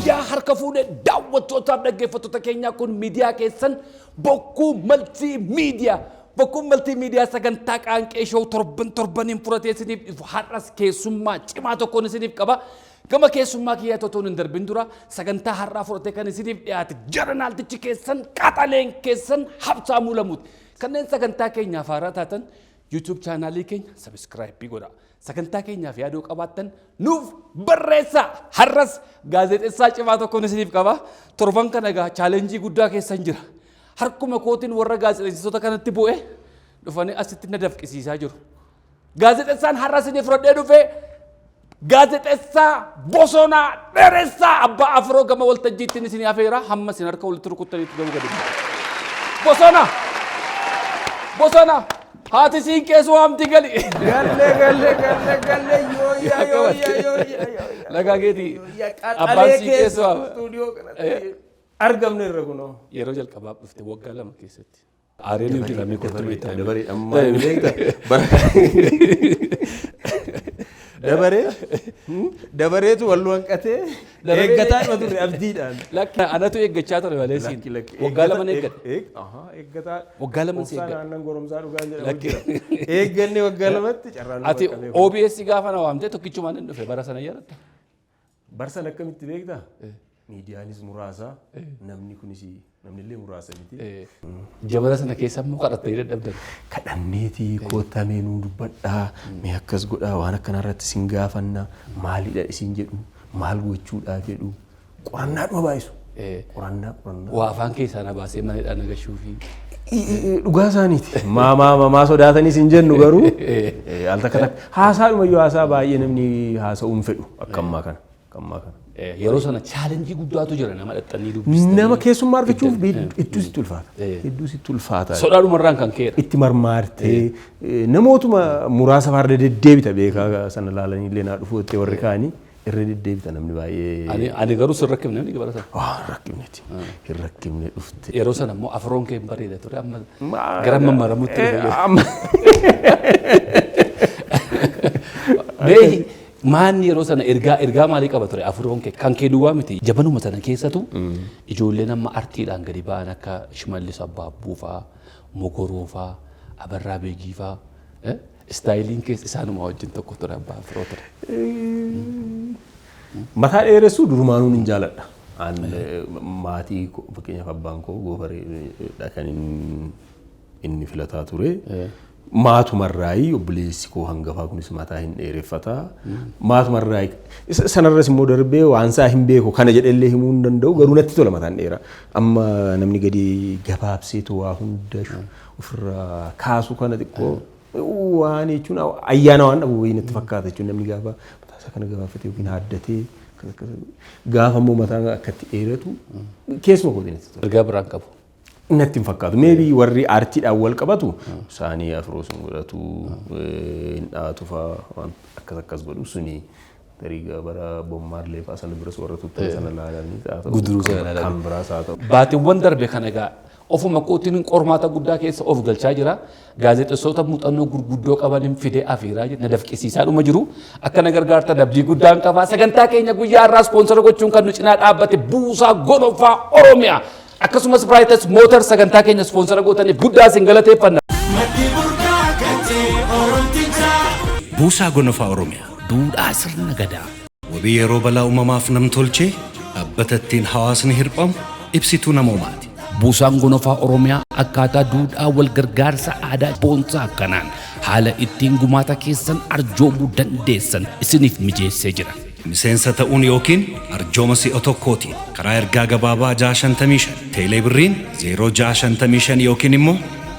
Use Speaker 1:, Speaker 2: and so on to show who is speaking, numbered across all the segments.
Speaker 1: Yooyyaa, harka fuudhee daawwattootaaf dhaggeeffattoota keenyaa, kun miidiyaa keessan Bokkuu Maltii Miidiyaa. Bokkuun Maltii Miidiyaa sagantaa Qaanqee Show torban torbaniin furatee isiniif dhufu har'as keessummaa cimaa tokkoon isiniif qaba. Gama keessummaa kiyyaa totoon hin darbin dura, sagantaa har'aa fudhatee kan isiniif dhiyaate jaranaaltichi keessan, qaxaleen keessan Habtaamuu Lamuuti. Kanneen sagantaa keenyaaf haaraa taatan YouTube chaanaalii keenya subscribe godha. Sagantaa keenyaaf yaaduu qabaattan nuuf barreessaa. Har'as gaazexeessaa cimaa tokkoon isiniif qaba. Torban kana egaa challenge guddaa keessan jira. Harkuma kootiin warra gaazexeessitoota kanatti bu'e dhufanii asitti na dafqisiisaa jiru. Gaazexeessaan har'a isinii fudhadhee dhufee gaazexeessaa Bosonaa Dheeressaa Abbaa Afroo gama waltajjiittiin isinii afeera, hamma isin harka walitti rukuttaniitti garuu gadi bu'a. Bosona! Bosona! Haati siin keessu waamti, gali.
Speaker 2: Galle, galle, galle, galle, yooyyaa, yooyyaa, yooyyaa, yooyyaa.
Speaker 1: Nagaa keetii.
Speaker 2: Yooyyaa,
Speaker 1: Abbaan
Speaker 2: qaxalee
Speaker 1: siin keessu
Speaker 2: keessa
Speaker 1: waama.
Speaker 2: istuudiyoo kanatti argamne irra kunoo.
Speaker 1: Yeroo jalqabaaf dhufte waggaa 2 keessatti. Aareen hin jiramee kottu beektaa.
Speaker 2: Dabaree ammaa hin beekta. Dabaree dabareetu wal hanqatee eeggataa dhuma turre abdiidhaan.
Speaker 1: Lakki, anatu eeggachaa ture malee siin.
Speaker 2: Lakki, lakki.
Speaker 1: Waggaa 2 eeggadhe.
Speaker 2: Eeggataa.
Speaker 1: Waggaa 2 si
Speaker 2: Obsaan
Speaker 1: eeggadhe.
Speaker 2: Aannan goromsaa dhugaan jedhamu
Speaker 1: Lakki.
Speaker 2: jira. Eegganne waggaa 2tti carraan nu
Speaker 1: Ati
Speaker 2: qaqqabee.
Speaker 1: OBS gaafa na waamte tokkichumaan hin dhufe bara sana yaadatta.
Speaker 2: Barsan akkamitti beektaa? Miidiyaanis muraasa, namni kunis namni illee muraasa miti.
Speaker 1: Jabana sana keessa immoo kadhattanii dadhabdan.
Speaker 2: Kadhanneetii koottaa mee nuu dubbadhaa, mee akkas godhaa, waan akkanaa irratti isin gaafanna, maalidha isin jedhu, maal gochuudhaa jedhu, qorannaadhuma baay'isu. Qorannaa, qorannaa.
Speaker 1: Waa afaan keessaa na baasee mana nagashuu fi.
Speaker 2: Dhugaa isaaniiti. Maa maa maa sodaatanii isin jennu garuu al takka takka haasaadhuma iyyuu haasaa baay'ee namni haasa'uu hin fedhu akka ammaa kana. Akka ammaa kana.
Speaker 1: Yeroo sana challenge guddaatu jira, nama dhaxxanii dubbistanii.
Speaker 2: Nama keessummaa argachuuf hedduu sitti ulfaata. Hedduu sitti ulfaata.
Speaker 1: Sodaadhumarraan kan ka'edha.
Speaker 2: Itti marmaartee namootuma muraasa faarda deddeebita, beekaa sana laalanii illee naa dhufuu jettee, warri kaanii irra deddeebita, namni baay'ee.
Speaker 1: Ani garuu sin rakkifne namni bara sana.
Speaker 2: Waa hin rakkifneeti. Hin rakkifne dhufte.
Speaker 1: Yeroo sana immoo afroon kee hin bareeda ture, amma gara mammaramutti dhufe. Mee maanni yeroo sana ergaa maalii qaba ture afroon kee? Kan kee duwwaa miti. Jabanuma sana keessatu ijoolleen amma artiidhaan gadi ba'an akka Shimallis Abbaabbuu fa'aa, Mogoroo fa'aa, Abarraa Beegii fa'aa, styleiin keessa isaanuma wajjin tokko ture abbaa afroo ture.
Speaker 2: Mataa dheeressuu durumaanuun hin jaaladha. An maatii fakkeenyaaf abbaan koo goofareedha kan inni filataa ture. Maatumarraayi obboleessi koo hangafaa kunis mataa hin dheereffata. Maatumarraayi sanarras immoo darbee waan isaa hin beeku, kana jedhellee himuu hin danda'u, garuu natti tola mataan dheeraa. Amma namni gadi gabaabseetu waa hunda ofirraa kaasu kana xiqqoo waan jechuun ayyaana waan dhabu wayii natti fakkaata, jechuun namni gaafa mataa isaa kana gabaabfatee yookiin haaddatee akkas akkas, gaafa immoo mataan akkatti dheeratu keessuma kootii natti tola.
Speaker 1: Ergaa biraan qabu.
Speaker 2: Natti hin fakkaatu. Maybe warri aartiidhaan wal qabatu isaanii afroo sun godhatu, hin dhaatu fa'aa, waan akkas akkas godhu suni tarii bara Bommaarlee fa'aa sana biras warra tuttuun sana laalanii haa ta'u,
Speaker 1: Guduruu sana laalanii.
Speaker 2: Kan biraas haa ta'u.
Speaker 1: Baatiiwwan darbe kana egaa ofuma kootiin qormaata guddaa keessa of galchaa jira. Gaazexeessota muuxannoo gurguddoo qabaniin fidee afiiraa jira. Na dafqisiisaa dhuma jiru. Akka na gargaartan abdii guddaan qaba. Sagantaa keenya guyyaa har'aa sponsor gochuun kan nu cinaa dhaabbate Buusaa Gonofaa Oromiyaa. Akkasumas Brightest Motor sagantaa keenya sponsor gootaniif guddaa isin galateeffanna.
Speaker 3: Maddi burqaa kan ta'e Oromtichaa.
Speaker 4: Buusaa Gonofaa Oromiyaa.
Speaker 5: Duudhaa sirna gadaa.
Speaker 4: Wabii yeroo balaa uumamaaf namtolchee, dhaabbata ittiin hawaasni hirphamu, ibsituu namoomaati.
Speaker 5: Buusaan Gonofaa Oromiyaa akkaataa duudhaa wal gargaarsa aadaa boonsaa akkanaan haala ittiin gumaata keessan arjoomuu dandeessan isiniif mijeessee jira.
Speaker 4: Miseensa ta'uun yookiin arjooma si'a tokkootiin karaa ergaa gabaabaa 655, teelee birriin 0655 yookiin immoo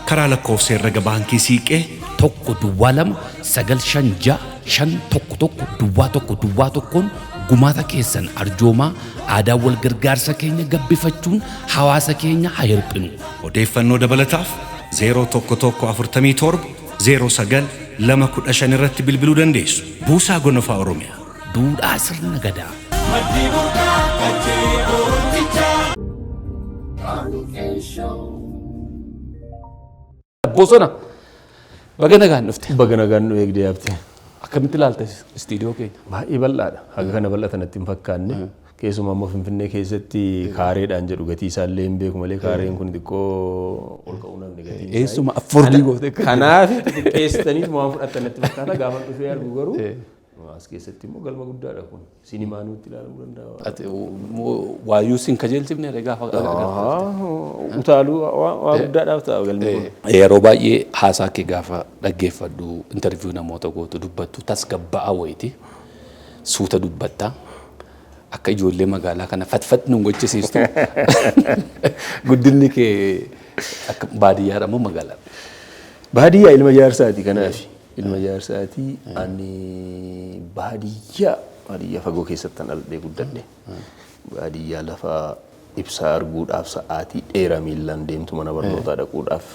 Speaker 4: karaa lakkoofsa herrega baankii Siiqee
Speaker 5: 1 0 2 9 5 6 5 1 1 0 1 1 1n gumaata keessan arjoomaa, aadaa wal gargaarsa keenya gabbifachuun hawaasa keenya haa hirphinu.
Speaker 4: Odeeffannoo dabalataaf 011 47 09 215 irratti bilbiluu dandeessu. Buusaa Gonofaa Oromiyaa.
Speaker 5: Duudhaa sirna gadaa.
Speaker 3: Maddi burqaa kan ta'e Oromtichaa.
Speaker 1: Bosona, baga nagaan dhufte.
Speaker 2: Baga nagaan nu eegdee yaabte.
Speaker 1: Akkamitti ilaalta istiidiyoo keenya?
Speaker 2: Baay'ee bal'aadha. Haga kana bal'ata natti hin fakkaanne. Keessumaa immoo Finfinnee keessatti kaareedhaan jedhu gatii isaallee hin beeku malee kaareen kun xiqqoo ol ka'uu namni gatiin isaa.
Speaker 1: Eessuma affordii gootee.
Speaker 2: Kanaaf xixiqqeessitaniit waan fudhattan natti fakkaata gaafa dhufee argu garuu as keessatti immoo galma guddaadha kun sinimaa nutti ilaalamuu danda'a.
Speaker 1: Ati waayyuu sin kajeelchifne gaafa
Speaker 2: Utaaluu waa guddaadhaaf ta'a galmi kun.
Speaker 1: Yeroo baay'ee haasaa kee gaafa dhaggeeffadhu, interview namoota gootu dubbattu tasgabba'aa wayiiti. Suuta dubbatta. Akka ijoollee magaalaa kana fatfat nu gochisiistu. Guddinni kee akka baadiyyaadha moo magaalaa?
Speaker 2: Baadiyyaa, ilma jaarsaati kanaaf. Ilma jaarsaati, ani baadiyyaa fagoo keessatti kan dhaladhee guddadhe. Baadiyyaa lafa ibsaa arguudhaaf sa'aatii dheeraa miillaan deemtu, mana barnootaa dhaquudhaaf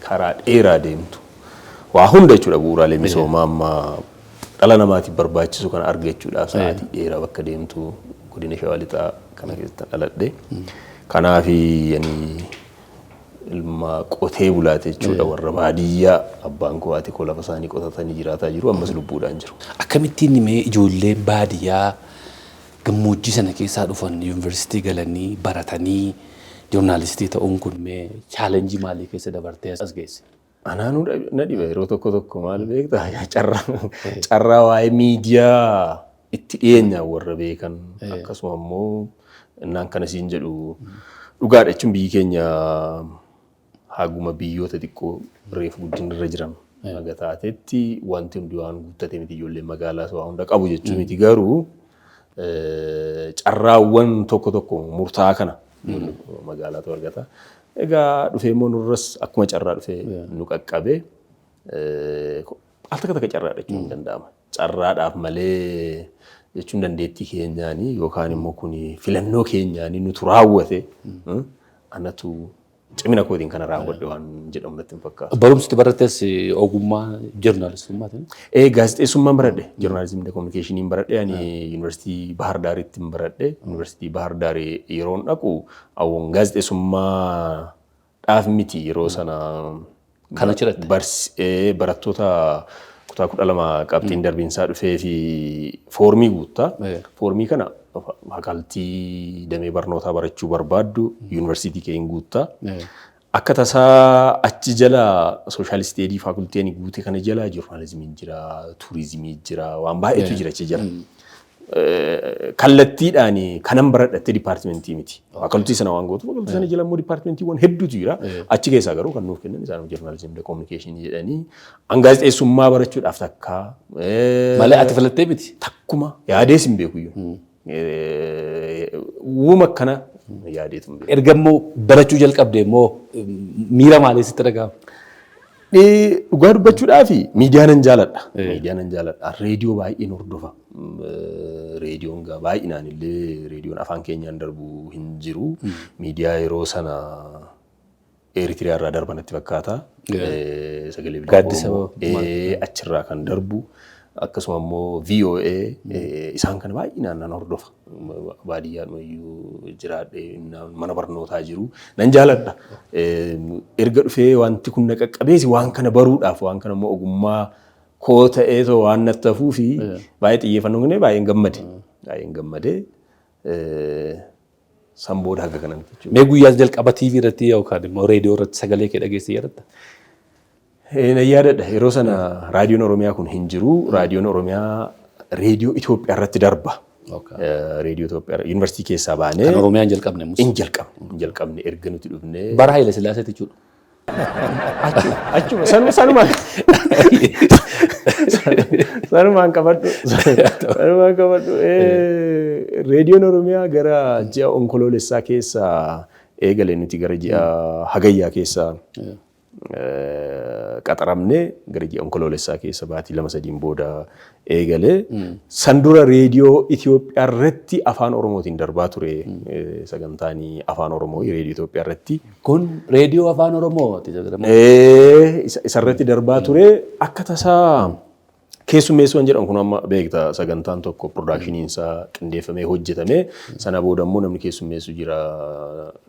Speaker 2: karaa dheeraa deemtu. Waa hunda jechuudha, bu'uuraalee misoomaa amma dhala namaatiif barbaachisu kana argachuudhaaf sa'aatii dheeraa bakka deemtu godina Shawaa Lixaa kana keessatti dhaladhe. Kanaaf ani ilma qotee bulaate jechuudha, warra baadiyyaa. Abbaan koo, haati koo lafa isaanii qotatanii jiraataa jiru, ammas lubbuudhaan jiru.
Speaker 1: Akkamittiin mee ijoolleen baadiyyaa gammoojjii sana keessaa dhufan yuunivarsiitii galanii baratanii joornaalistii ta'uun kun mee challenge maalii keessa dabartee as geesse?
Speaker 2: Anaanuu na dhiba yeroo tokko tokko. Maal beektaa, carraa waa'ee miidiyaa itti dhiyeenyaan warra beekan, akkasuma immoo innaan kana siin jedhu dhugaadha jechuun biyyi keenya haguma biyyoota xiqqoo reefu guddinni irra jiran haga taatetti wanti hundi waan guuttate miti, ijoolleen magaalaas waa hunda qabu jechuu miti, garuu carraawwan tokko tokko murtaa'aa kana magaalaatu argata. Egaa dhufee immoo nurras akkuma carraa dhufee nu qaqqabe, al takka takka carraadha jechuun hin danda'ama. Carraadhaaf malee jechuun dandeettii keenyaanii yookaan immoo kun filannoo keenyaanii nutu raawwate, anatu cimina kootiin kana raawwadhe waan jedhamu natti hin fakkaatu.
Speaker 1: Barumsi barattes ogummaa joornaalistummaatiin?
Speaker 2: Ee, gaazexeessummaan baradhe. Journalism and communicationiin baradhe. Ani Yuunivarsiitii Bahar Daaritti baradhe. Yuunivarsiitii Bahar Daarii yeroon dhaqu awwoon gaazexeessummaa dhaaf miti yeroo sana.
Speaker 1: Kana chiratte?
Speaker 2: Barattoota kutaa 12 qabxiin darbiinsaa dhufee fi foormii guuttaa. Foormii kana faculty damee barnootaa barachuu barbaaddu yuunivarsiitii kee hin guuttaa. Akka tasaa achi jala social study faculty ani guute kana jala joornaalizimiin jira, turizimii jira, waan baay'eetu jira achi jala. Kallattiidhaan kanan baradhatte departmentii miti. Faculty sana waan gootu, faculty sana jala immoo departmentiiwwan hedduutu jira. Achi keessaa garuu kan nuuf kennan isaan journalism communicationii jedhanii an gaazexeessummaa barachuudhaaf takka.
Speaker 1: Malee ati filattee miti?
Speaker 2: Takkuma yaadees hin beeku iyyuu. Uuma akkana yaadeetu hin beeku.
Speaker 1: Erga immoo barachuu jalqabde immoo miira maalii sitti dhaga'ama?
Speaker 2: Dhugaa dubbachuudhaaf miidiyaa nan jaaladha. Miidiyaa nan jaaladha. Reediyoo baay'een hordofa. Reediyoon gaa baay'inaan illee reediyoon afaan keenyaan darbu hin jiru. Miidiyaa yeroo sana Eritiriyaa irraa darban natti fakkaata. Sagalee
Speaker 1: Gaaddisa.
Speaker 2: Achirraa kan darbu. Akkasuma immoo VOA, isaan kana baay'inaan nan hordofa. Baadiyyaan iyyuu jiraadhee mana barnootaa jiru nan jaaladha. Erga dhufee wanti kun na qaqqabeesi, waan kana baruudhaaf, waan kana immoo ogummaa koo ta'ee too waan natti hafuu fi baay'ee xiyyeeffannoo kennee baay'een gammade. Baay'een gammadee san booda haga kanatti jechuudha.
Speaker 1: Mee guyyaa jalqaba TV irratti yookaan immoo reediyoo irratti sagalee kee dhageessee yaadatta?
Speaker 2: Nan yaadadha. Yeroo sana raadiyoon Oromiyaa kun hin jiru. Raadiyoon Oromiyaa reediyoo Itoophiyaa irratti darba. Reediyoo Itoophiyaa yuunivarsiitii keessaa baanee.
Speaker 1: Kan Oromiyaa hin jalqabne mus.
Speaker 2: Hin jalqabne. Hin jalqabne erga nuti dhufnee.
Speaker 1: Bara Haayile Sillaaseeti jechuudha.
Speaker 2: Achuma sanumaan qabadhu. Sanumaan qabadhu. Reediyoon Oromiyaa gara ji'a Onkoloolessaa keessa eegale, nuti gara ji'a Hagayyaa keessa qaxaramnee gara ji'a Onkoloolessaa keessa baatii 2-3n booda eegale. San dura reediyoo Itoophiyaa irratti afaan Oromootiin darbaa ture, sagantaan afaan Oromoo reediyoo Itoophiyaa irratti.
Speaker 1: Kun reediyoo afaan Oromooti.
Speaker 2: Isarratti darbaa ture. Akka tasaa keessummeessuu kan jedhamu kun amma beekta, sagantaan tokko productioniin isaa qindeeffamee hojjetamee sana booda immoo namni keessummeessu jira.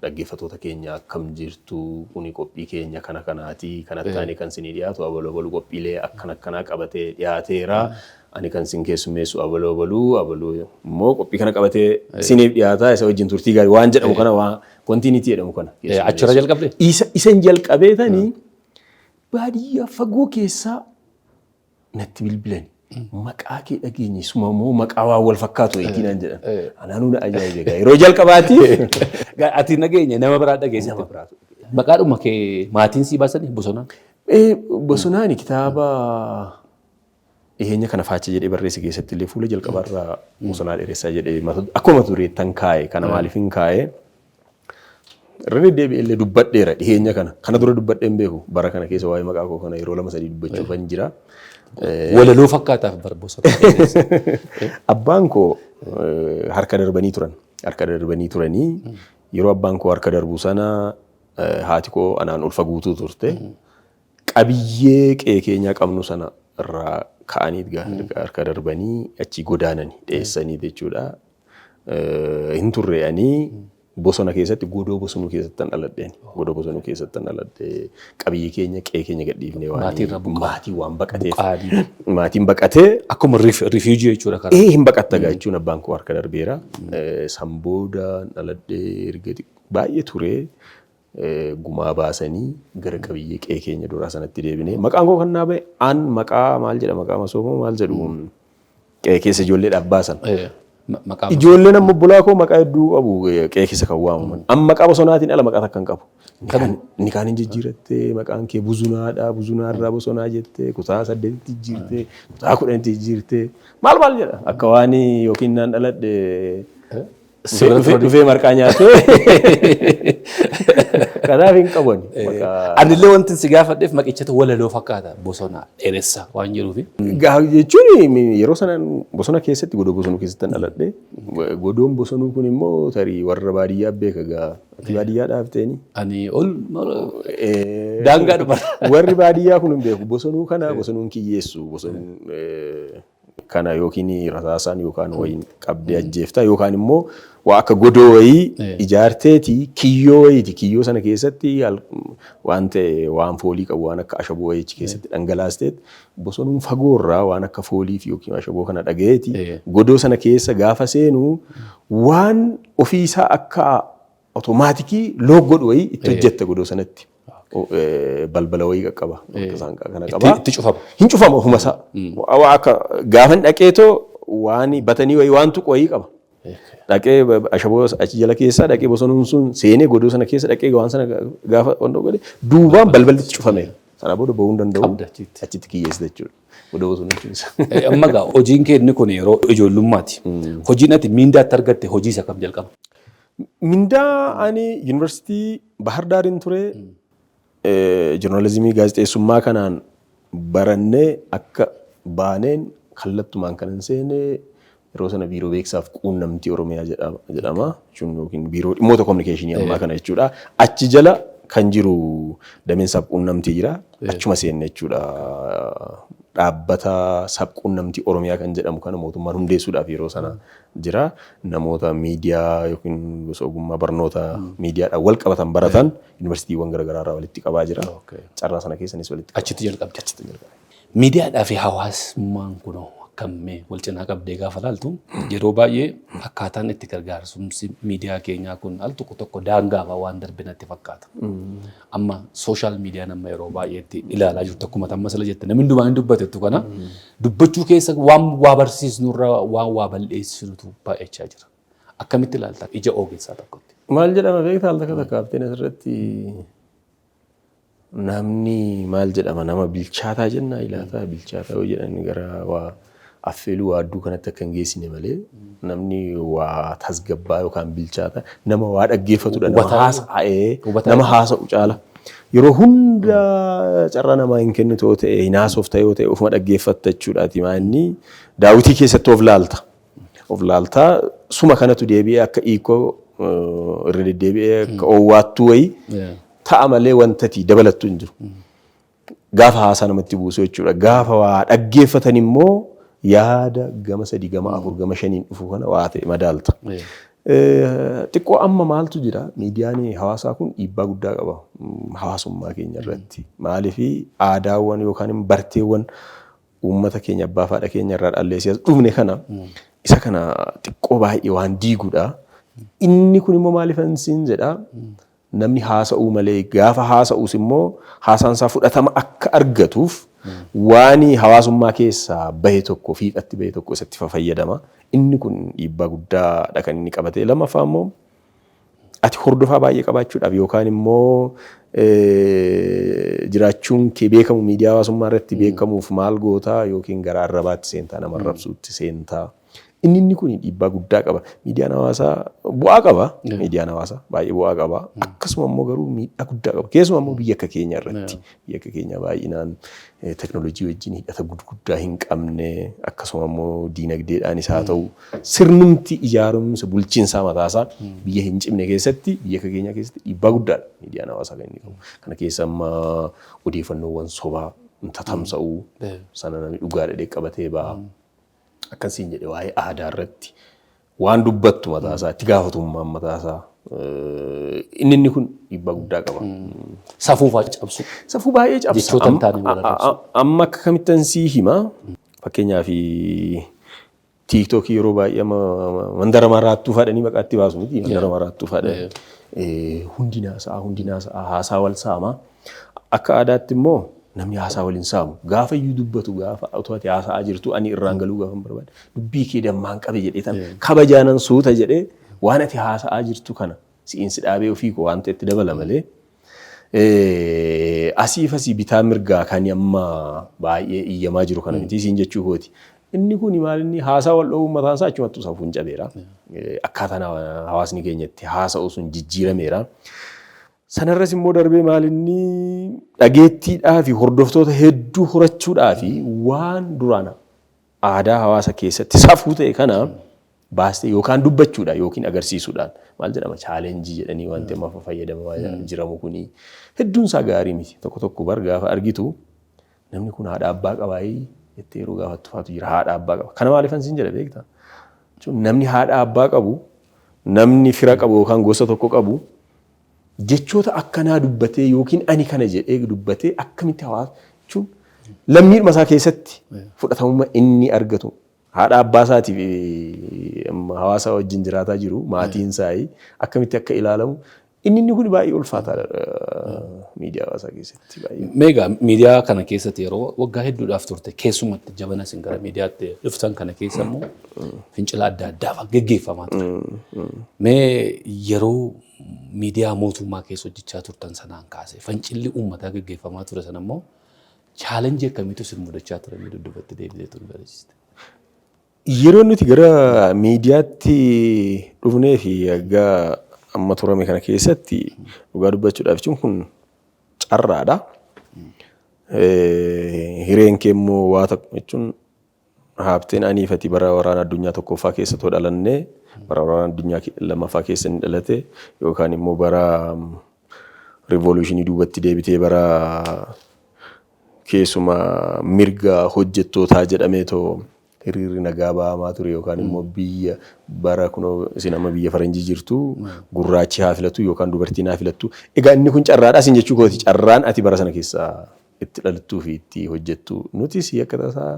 Speaker 2: Dhaggeeffattoota keenya, akkam jirtu? Kuni qophii keenya kana kanaati, kanatti taanee kan isinii dhiyaatu abalu abalu qophiilee akkana akkanaa qabatee dhiyaateera. Ani kan sin keessummeessu abaluu abaluu abaluu immoo qophii kana qabatee isiniif dhiyaataa isa wajjin turtii gaarii waan jedhamu kana waan continuity jedhamu kana.
Speaker 1: Achirra jalqabde?
Speaker 2: Isa jalqabee tanii baadiyyaa fagoo keessaa natti bilbilani. Maqaa kee dhageenye suma immoo maqaa waan wal fakkaatu wayitii naan jedhan. Anaanuu na ajaa'ibe gaa yeroo jalqabaati.
Speaker 1: Ati nageenya nama biraa dhageessite. Maqaadhuma kee maatiin sii baasanii Bosonaan?
Speaker 2: Bosonaani kitaaba dhiyeenya kana Faacha jedhee barreesse keessatti illee fuula jalqabaarraa Bosonaa Dheeressaa jedhee akkuma mata dureettan kaa'e. Kana maaliif hin kaa'e? Irra deddeebi'ee illee dubbadheera dhiyeenya kana. Kana dura dubbadhee hin beeku. Bara kana keessa waa'ee maqaa koo kana yeroo lama sadii dubbachuufan jira.
Speaker 1: Walaloo fakkaataaf bar Bosonaa Dheeressaa.
Speaker 2: Abbaan koo harka darbanii turan. Harka darbanii turanii yeroo abbaan koo harka darbu sana haati koo anaan ulfa guutuu turte. Qabiyyee qe'ee keenyaa qabnu sana irraa ka'anii harka darbanii achi godaananii dheessanii jechuudha. Hin turre ani bosona keessatti, godoo bosonuu keessatti tan dhaladheen. Godoo bosonuu keessatti tan dhaladhe. Qabiyyee keenya, qe'ee keenya gadhiifnee waan
Speaker 1: Maatiirra buqqaa.
Speaker 2: Maatii waan baqateef.
Speaker 1: Buqqaanii.
Speaker 2: Maatiin baqatee.
Speaker 1: Akkuma refugee jechuudha karaa.
Speaker 2: Ee, hin baqatta gaa jechuun abbaan koo harka darbeera. San booda dhaladhee erga baay'ee turee gumaa baasanii gara qabiyyee qe'ee keenya duraa sanatti deebinee maqaan koo kan naa ba'e an maqaa maal jedha, maqaa masoomoo maal jedhu qe'ee keessa ijoolleedhaaf baasan.
Speaker 1: Maqaa
Speaker 2: Ijoolleen amma obbolaa koo maqaa hedduu qabu qe'ee keessa kan waamaman. An maqaa bosonaatiin ala maqaa takka hin qabu. Inni kaan hin jijjiirattee maqaan kee Buzunaadha, Buzunaarraa Bosonaa jettee kutaa 8tti jijjiirtee, kutaa 10tti jijjiirtee maal maal jedha. Akka waan yookiin naan dhaladhe dhufee marqaa nyaatee. Kanaaf hin qabu ani maqaa.
Speaker 1: Anillee wanti si gaafadheef maqichatu walaloo fakkaata, Bosonaa Dheeressaa waan jedhuufi.
Speaker 2: Gaa jechuun yeroo sana bosona keessatti, godoo bosonuu keessatti dhaladhe. Godoon bosonuu kun immoo tarii warra baadiyyaa beeka gaa. Ati baadiyyaa dhaabteeni?
Speaker 1: Ani ol daangaa dhuma.
Speaker 2: Warri baadiyyaa kun hin beeku. Bosonuu kana bosonuun kiyyeessu. Bosonuun kana yookiin rasaasaan yookaan wayiin qabdee ajjeefta yookaan immoo waa akka godoo wayii ijaarteeti kiyyoo wayiiti. Kiyyoo sana keessatti waan ta'e, waan foolii qabu, waan akka ashaboo wayii achi keessatti dhangalaasteet bosonuun fagoorraa waan akka foolii fi yookiin ashaboo kana dhagayeeti godoo sana keessa gaafa seenu waan ofiisaa akka otomaatikii lock godhu wayii itti hojjette godoo sanatti. Balbala wayii qaqqaba. Akka isaan kana qaba.
Speaker 1: Itti cufama.
Speaker 2: Hin cufama ofuma isaa. Waa akka gaafan dhaqeetoo waan batanii wayii waan tuqu wayii qaba. Dhaqee ashaboo achi jala keessaa dhaqee bosonuun sun seenee godoo sana keessa dhaqee waan sana gaafa wanta godhe duubaan balballi itti cufameera. Sana booda bahuu hin danda'u.
Speaker 1: Qabda achitti.
Speaker 2: Achitti kiyyeessite jechuudha. Godoo bosonuu jechuun isa.
Speaker 1: Amma gaa hojiin kee inni kun yeroo ijoollummaati. Hojiin ati miindaatti argatte hojii isa kam jalqaba?
Speaker 2: Mindaa ani yuunivarsiitii Bahar Daariin ture, joornaalizimii gaazexeessummaa kanaan barannee akka baaneen kallattumaan kan hin seene yeroo sana Biiroo Beeksisaaf Quunnamtii Oromiyaa jedhama. Jechuun yookiin Biiroo Dhimmoota Kominikeeshinii ammaa kana jechuudha. Achi jala kan jiru dameen sab-quunnamtii jira. Achuma seenne jechuudha. Dhaabbata sab-quunnamtii Oromiyaa kan jedhamu kana mootummaan hundeessuudhaaf yeroo sana jira. Namoota miidiyaa yookiin gosa ogummaa barnoota miidiyaadhaan wal qabatan baratan yuunivarsiitiiwwan garaagaraa irraa walitti qabaa jira. Carraa sana keessanis walitti qabaa.
Speaker 1: Achitti jalqabde.
Speaker 2: Achitti jalqabe.
Speaker 1: Miidiyaadhaa fi hawaasummaan kunoo akkammee wal cinaa qabdee gaafa laaltu, yeroo baay'ee akkaataan itti gargaarsumsi miidiyaa keenyaa kun al tokko tokko daangaafaa waan darbe natti fakkaata. Amma social miidiyaan amma yeroo baay'eetti ilaalaa jirtu, akkuma amma sila jette, namni hundumaa hin dubbatettu, kana dubbachuu keessa waan waa barsiisnurra waan waa balleessinutu baay'achaa jira. Akkamitti ilaalta ija ogeessaa tokkotti?
Speaker 2: Maal jedhama beektaa, al takka takkaafteen asirratti namni maal jedhama, nama bilchaataa jennaa ilaataa, bilchaataa yoo jedhan gara waa affeeluu waa adduu kanatti akka hin geessine malee, namni waa tasgabbaa yookaan bilchaataa nama waa dhaggeeffatudha, nama haasa'ee nama haasa'u caala. Yeroo hunda carraa namaa hin kennitu yoo ta'e, hin haasofta yoo ta'e, ofuma dhaggeeffatta jechuudhaati. Maanni daawwitii keessatti of laalta. Of laaltaa suma kanatu deebi'ee akka hiikoo irra deddeebi'ee akka oowwaattuu wayii ta'a malee wantati dabalattu hin jiru. Gaafa haasaa namatti buusu jechuudha. Gaafa waa dhaggeeffatan immoo yaada gama sadii, gama afur, gama shaniin dhufu kana waa ta'e madaalta. Xiqqoo amma maaltu jira, miidiyaan hawaasaa kun dhiibbaa guddaa qaba hawaasummaa keenya irratti. Maaliif aadaawwan yookaan barteewwan Uummata keenya abbaa fi haadha keenya irraa dhallee as dhufne kana isa kana xiqqoo baay'ee waan diiguudha. Inni kun immoo maaliifan siin jedha, namni haasa'uu malee gaafa haasa'us immoo haasaan isaa fudhatama akka argatuuf waan hawaasummaa keessaa bahe tokko, fiixatti bahe tokko isatti fayyadama. Inni kun dhiibbaa guddaadha kan inni qabate. Lammaffaa immoo ati hordofaa baay'ee qabaachuudhaaf yookaan immoo jiraachuun kee beekamu, miidiyaa hawaasummaa irratti beekamuuf maal gootaa? Yookiin gara arrabaatti seentaa, nama arrabsuutti seentaa. Inni kun dhiibbaa guddaa qaba. Miidiyaan hawaasaa bu'aa qaba. Miidiyaan hawaasaa baay'ee bu'aa qaba. Akkasuma immoo garuu miidhaa guddaa qaba. Keessumaa immoo biyya akka keenya irratti. Biyya akka keenya baay'inaan teknooloojii wajjin hidhata guddaa hin qabne, akkasuma immoo diinagdeedhaanis haa ta'u sirnumti ijaarumsa bulchiinsaa mataasaa biyya hin cimne keessatti, biyya akka keenyaa keessatti dhiibbaa guddaadha miidiyaan hawaasaa kan inni qabu. Kana keessa amma odeeffannoowwan sobaa tatamsa'uu sana namni dhugaa dhedhee qabatee ba'a. Akkasiin jedhe, waa'ee aadaa irratti waan dubbattu mataasaa itti gaafatummaan mataasaa inni kun dhiibbaa guddaa qaba.
Speaker 1: Safuu fa'aa cabsu.
Speaker 2: Safuu baay'ee cabsa.
Speaker 1: Jechoota hin taane wal arrabsu.
Speaker 2: Amma akka kamittan sii hima, fakkeenyaaf TikTokii yeroo baay'ee amma mandara maraattuu fadhanii maqaatti baasu miti, mandara maraattuu fadhanii hundi naasa'a, hundi naasa'a, haasaa wal saama. Akka aadaatti immoo namni haasaa wal hin saamu. Gaafa iyyuu dubbatu, gaafa otoo ati haasa'aa jirtu ani irraan galuu gaafa hin barbaade, dubbii kee dammaan qabe jedhee tan kabajaanan suuta jedhee waan ati haasa'aa jirtu kana si'iinsi dhaabee ofii koo waan ta'etti dabala malee, asiif asii bitaa mirgaa kan amma baay'ee iyyamaa jiru kana miti siin jechuu kooti. Inni kun maal, inni haasaa wal dhoowwuun mataan isaa achumattuu safuun cabeera. Akkaataan hawaasni keenya itti haasa'u sun jijjiirameera. Sanarras immoo darbee maal, inni dhageettiidhaa fi hordoftoota hedduu horachuudhaa fi waan duraan aadaa hawaasa keessatti safuu ta'e kana baastee yookaan dubbachuudhaan yookiin agarsiisuudhaan, maal jedhama, challenge jedhanii wanti amma fayyadamaa jiramu kuni hedduun isaa gaarii miti. Tokko tokko bar gaafa argitu namni kun haadha abbaa qabaayii jettee yeroo gaafattu faatu jira, haadha abbaa qaba. Kana maaliifan siin jedha beektaa? Namni haadha abbaa qabu, namni fira qabu yookaan gosa tokko qabu jechoota akkanaa dubbatee yookiin ani kana jedhee dubbatee akkamitti hawaasa jechuun lammiidhuma isaa keessatti fudhatamummaa inni argatu, haadha abbaa isaatiif hawaasa wajjin jiraataa jiru, maatiin isaa akkamitti akka ilaalamu, inni kun baay'ee ulfaataadha miidiyaa hawaasaa keessatti baay'ee.
Speaker 1: Meegaa miidiyaa kana keessatti yeroo waggaa hedduudhaaf turte, keessumatti jabana isin gara miidiyaatti dhuftan kana keessa immoo fincila adda addaa geggeeffamaa ture. Mee yeroo miidiyaa mootummaa keessa hojjechaa turtan sanaan kaasee fincilli uummataa geggeeffamaa ture sana immoo challenge akkamiitu isin mudachaa ture? Mee dudduubatti deebitee ture barreessite.
Speaker 2: Yeroo nuti gara miidiyaatti dhufnee fi hanga amma turame kana keessatti, dhugaa dubbachuudhaaf jechuun kun carraadha. Hireen kee immoo waa tokko jechuun haabteen aniifati bara waraana addunyaa tokkoffaa keessa too dhalannee, bara waraana addunyaa lammaffaa keessa inni dhalate, yookaan immoo bara revolutionii duubatti deebitee bara keessumaa mirga hojjettootaa jedhamee too hiriirri nagaa ba'amaa ture, yookaan immoo biyya bara kunoo isin amma biyya faranjii jirtu gurraachi haa filatu yookaan dubartiin haa filattu. Egaa inni kun carraadha isin jechuu kooti, carraan ati bara sana keessa itti dhalattuu fi itti hojjettu. Nutis akka tasaa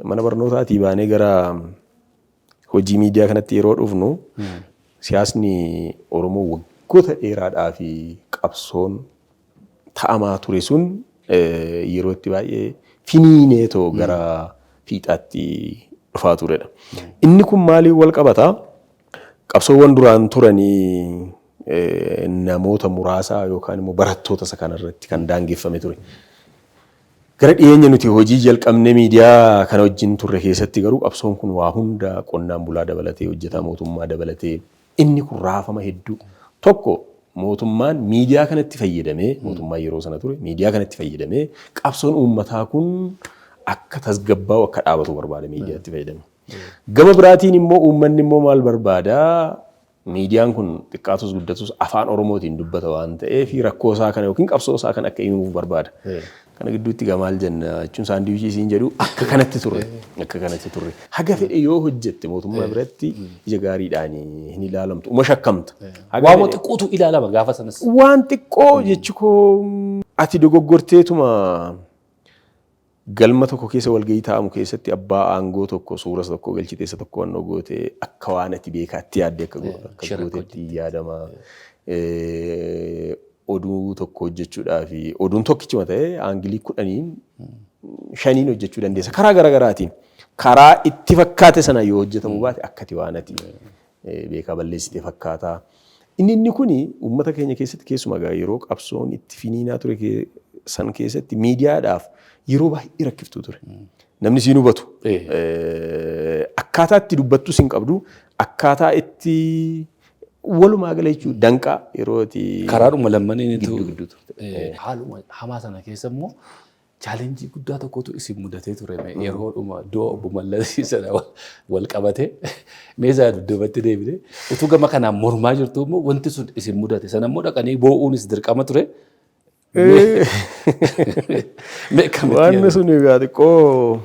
Speaker 2: mana barnootaatii baanee gara hojii miidiyaa kanatti yeroo dhufnu siyaasni Oromoo waggoota dheeraadhaa fi qabsoon ta'amaa ture sun yeroo itti baay'ee finiinee too gara fiixaatti dhufaa turedha. Inni kun maaliin wal qabataa? Qabsoowwan duraan turanii namoota muraasaa yookaan immoo barattoota isa kanarratti kan daangeffame ture. Gara dhiyeenya nuti hojii jalqabnee miidiyaa kana wajjin turre keessatti garuu qabsoon kun waa hunda, qonnaan bulaa dabalatee, hojjetaa mootummaa dabalatee, inni kun raafama hedduu. Tokko, mootummaan miidiyaa kanatti fayyadamee, mootummaan yeroo sana ture miidiyaa kanatti fayyadamee qabsoon uummataa kun akka tasgabbaa'u, akka dhaabatu barbaada miidiyaatti fayyadame. Gama biraatiin immoo uummanni immoo maal barbaada? Miidiyaan kun xiqqaatus guddatus afaan Oromootiin dubbata waan ta'eef rakkoo isaa kana yookiin qabsoo isaa kana akka himuuf barbaada. Kana gidduutti egaa maal jenna jechuun sandwich siin jedhu akka kanatti turre. Akka kanatti turre. Haga fedhe yoo hojjette mootummaa biratti ija gaariidhaan hin ilaalamtu. Uma shakkamta.
Speaker 1: Haga Waama xiqqootu ilaalama gaafa sanas.
Speaker 2: Waan xiqqoo jechi koo ati dogoggorteetuma Galma tokko keessa walgahii taa'amu keessatti abbaa aangoo tokko suura tokko galchitee isa tokko wannoo goote, akka waan ati beekaatti yaadde akka gootetti yaadama. Oduu tokko hojjechuudhaaf oduun tokkichuma ta'ee angle 10n 5n hojjechuu dandeessa karaa garaagaraatiin. Karaa itti fakkaate sana yoo hojjetamuu baate akkati waan ati beekaa balleessite fakkaata. Inni kuni uummata keenya keessatti, keessumaa yeroo qabsoon itti finiinaa ture san keessatti, miidiyaadhaaf yeroo baay'ee rakkiftuu ture. Namni siin hubatu. Akkaataa itti dubbattus hin qabdu. Akkaataa itti walumaa gala jechuun danqaa yeroo itti.
Speaker 1: Karaadhuma lammaniinitu.
Speaker 2: Gidduu gidduu turte.
Speaker 1: Haaluma hamaa sana keessa immoo challenge guddaa tokkotu isin mudatee ture, yeroodhuma du'a obbo Mallasii sana wal qabate. Meeshaa dudduubatti deebine, utuu gama kanaan mormaa jirtu immoo wanti sun isin mudate sana immoo dhaqanii boo'uunis dirqama ture.
Speaker 2: Waan sun egaa xiqqoo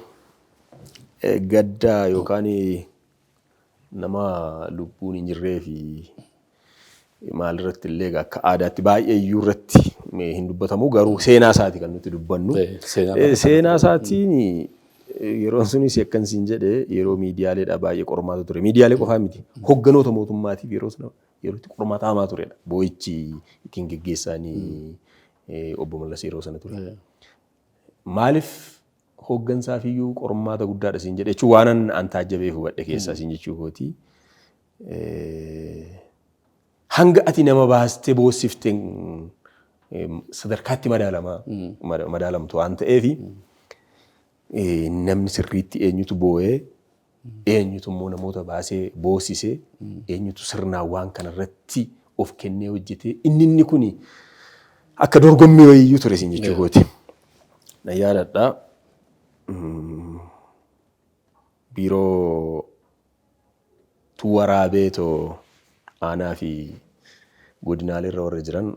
Speaker 2: gaddaa yookaan nama lubbuun hin jirree fi maalirratti illee akka aadaatti baay'ee iyyuu irratti hin dubbatamu, garuu seenaa isaati kan nuti dubbannu. Seenaa isaatiin yeroon sunis akkan siin jedhe yeroo miidiyaaleedha baay'ee qormaata ture. Miidiyaalee qofaa miti. Hogganoota mootummaatiif yeroo sana yeroo itti qormaata hamaa turedha. Boo'ichi ittiin geggeessaanii obbo Mallas yeroo sana ture. Maaliif hooggansaaf iyyuu qormaata guddaadha siin jedhe jechuun waan an taajjabee hubadhe keessaa siin jechuu kooti. Hanga ati nama baastee boossifteen sadarkaatti madaalamaa madaalamtu waan ta'eef, namni sirriitti eenyutu boo'ee, eenyutu immoo namoota baasee boossisee, eenyutu sirnaan waan kanarratti of kennee hojjetee, inni kuni akka dorgommii wayiyyuu ture siin jechuu kooti. Na yaadadha, biiroo tu waraabee too aanaa fi godinaalee irra warra jiran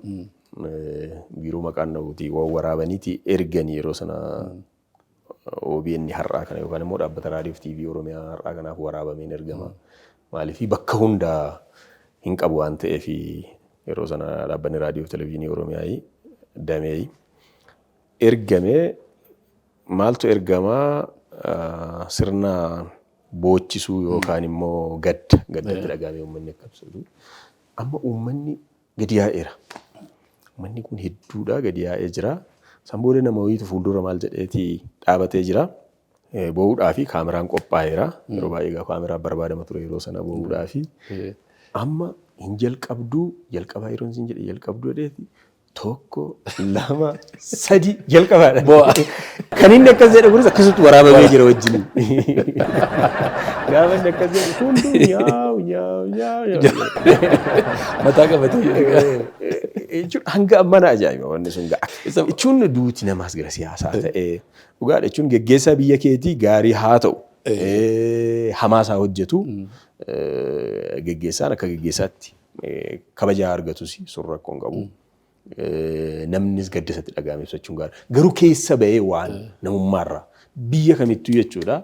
Speaker 2: biiroo maqaan dha'uuti waan waraabaniiti erganii. Yeroo sana OBN har'aa kana yookaan immoo dhaabbata raadiyoo fi TV Oromiyaa har'aa kanaaf waraabameen ergama. Maaliif bakka hundaa hin qabu waan ta'eef, yeroo sana dhaabbanni raadiyoo fi televezyiinii Oromiyaa damee ergamee maaltu ergamaa, sirna boochisuu yookaan immoo gadda gaddatti dhagahamee uummanni akka ibsatu. Amma uummanni gadi yaa'eera. Uummanni kun hedduudha, gadi yaa'ee jira. San booda nama wayiitu fuuldura maal jedheeti dhaabatee jira. Boo'uudhaa fi kaameraan qophaa'eera. Yeroo baay'ee egaa kaameraan barbaadama ture yeroo sana boo'uudhaa fi. Amma hin jalqabduu, jalqabaa yeroo isin jedhe jalqabduu jedheeti, tokko, lama, sadi, jalqabaadha. Kan inni akkas jedhe kunis akkasitti waraabamee jira wajjin. Gaafa inni akkas jedhe hunduu nyaaw nyaaw nyaaw nyaaw.
Speaker 1: Mataa qabatee jira.
Speaker 2: Jechuun hanga ammaa na ajaa'iba wanni sun ga'a. Jechuun duuti namaas gara siyaasaa ta'ee, dhugaadha, jechuun geggeessaa biyya keetii gaarii haa ta'u, hamaas haa hojjetu, geggeessaan akka geggeessaatti kabajaa argatus sun rakkoo hin qabu. Namnis gadda isatti dhaga'ame ibsachuun gaarii. Garuu keessa ba'ee waan namummaarraa biyya kamittuu jechuudha.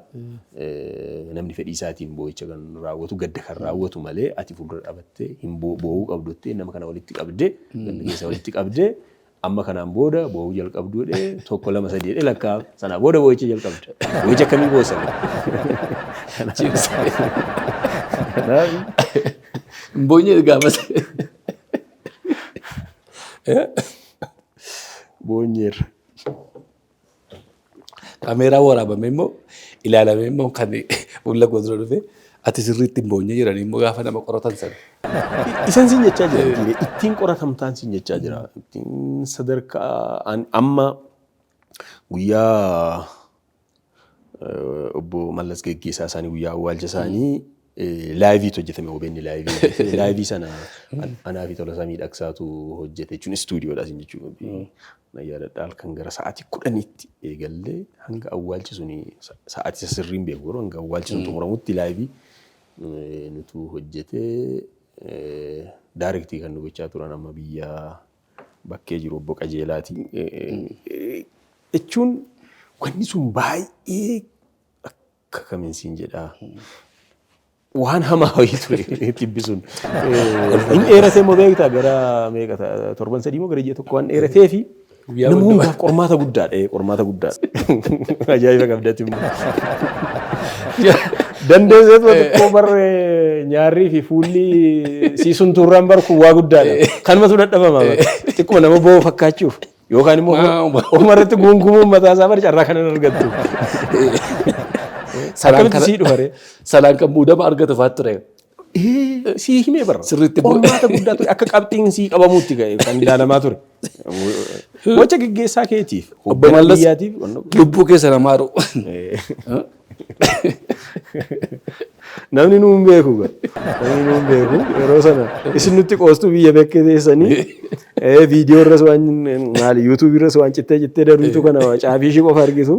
Speaker 2: Namni fedhii isaatiin boo'icha kan raawwatu, gadda kan raawwatu malee, ati fuuldura dhaabattee hin boo'uu qabdutti nama kana walitti qabdee, ganda keessa walitti qabdee, amma kanaan booda boo'uu jalqabduu jedhee, tokko, lama, sadii jedhee lakkaa, sanaa booda boo'icha jalqabda. Boo'icha akkamii boosan? Kanaaf
Speaker 1: Boonyee gaafas.
Speaker 2: Boonyeerra.
Speaker 1: Kaameeraa waraabame immoo ilaalamee immoo kan fuula koo dura dhufe, ati sirriitti hin boonye jedhanii immoo gaafa nama qoratan sana.
Speaker 2: Isan siin jechaa jira. Ittiin qoratamtaan siin jechaa jira. Ittiin sadarkaa amma guyyaa obbo Mallas geggeessaa isaanii, guyyaa awwaalcha isaanii liveiitu hojjetame. OBN live hojjete. Live sana anaa fi Tolasaa Miidhagsaatu hojjete, jechuun istuudiyoodha siin jechuudha. Na yaadadha, halkan gara sa'aatii 10tti eegallee hanga awwaalchi suni, sa'aatii isa sirriin beeku, garuu hanga awwaalchi sun xumuramutti live nutu hojjete. Direct kan nu gochaa turan amma biyya bakkee jiru obbo Qajeelaati. Jechuun wanni sun baay'ee akka kamiin siin jedhaa. Waan hamaa wayii ture tibbi sun. Hin dheerate immoo beektaa, gara meeqa, torban 3 moo gara ji'a 1 waan dheeratee fi nama hundaaf qormaata guddaadha. Qormaata guddaadha. Ajaa'iba qabdati immoo. Dandeesseetu xiqqoo barree nyaarrii fi fuulli siisuun turraan bar kun waa guddaadha. Kanumatu dadhabama. Xiqquma nama bo'oo fakkaachuuf yookaan immoo ofuma irratti guungumuun mataa isaa bar carraa kanan argattu. Akkamitti sii dhufa ree?
Speaker 1: Sanaan kan muudama argatu fa'aa ture.
Speaker 2: Sii himee barra.
Speaker 1: Sirriitti
Speaker 2: Qormaata guddaa ture. Akka qabxiin sii qabamuutti ga'e kan ilaalamaa ture. Gocha geggeessaa keetiif,
Speaker 1: Obbo
Speaker 2: hoogganaa
Speaker 1: Mallas
Speaker 2: biyyaatiif.
Speaker 1: lubbuu keessa namaa ru.
Speaker 2: Namni nuun beeku gaa. Namni nuun beeku yeroo sana isin nutti qoostuu biyya bekkee teessanii viidiyoo irras waan maali yuutuubii irras waan cittee cittee darbitu kana caafii ishii qofa argitu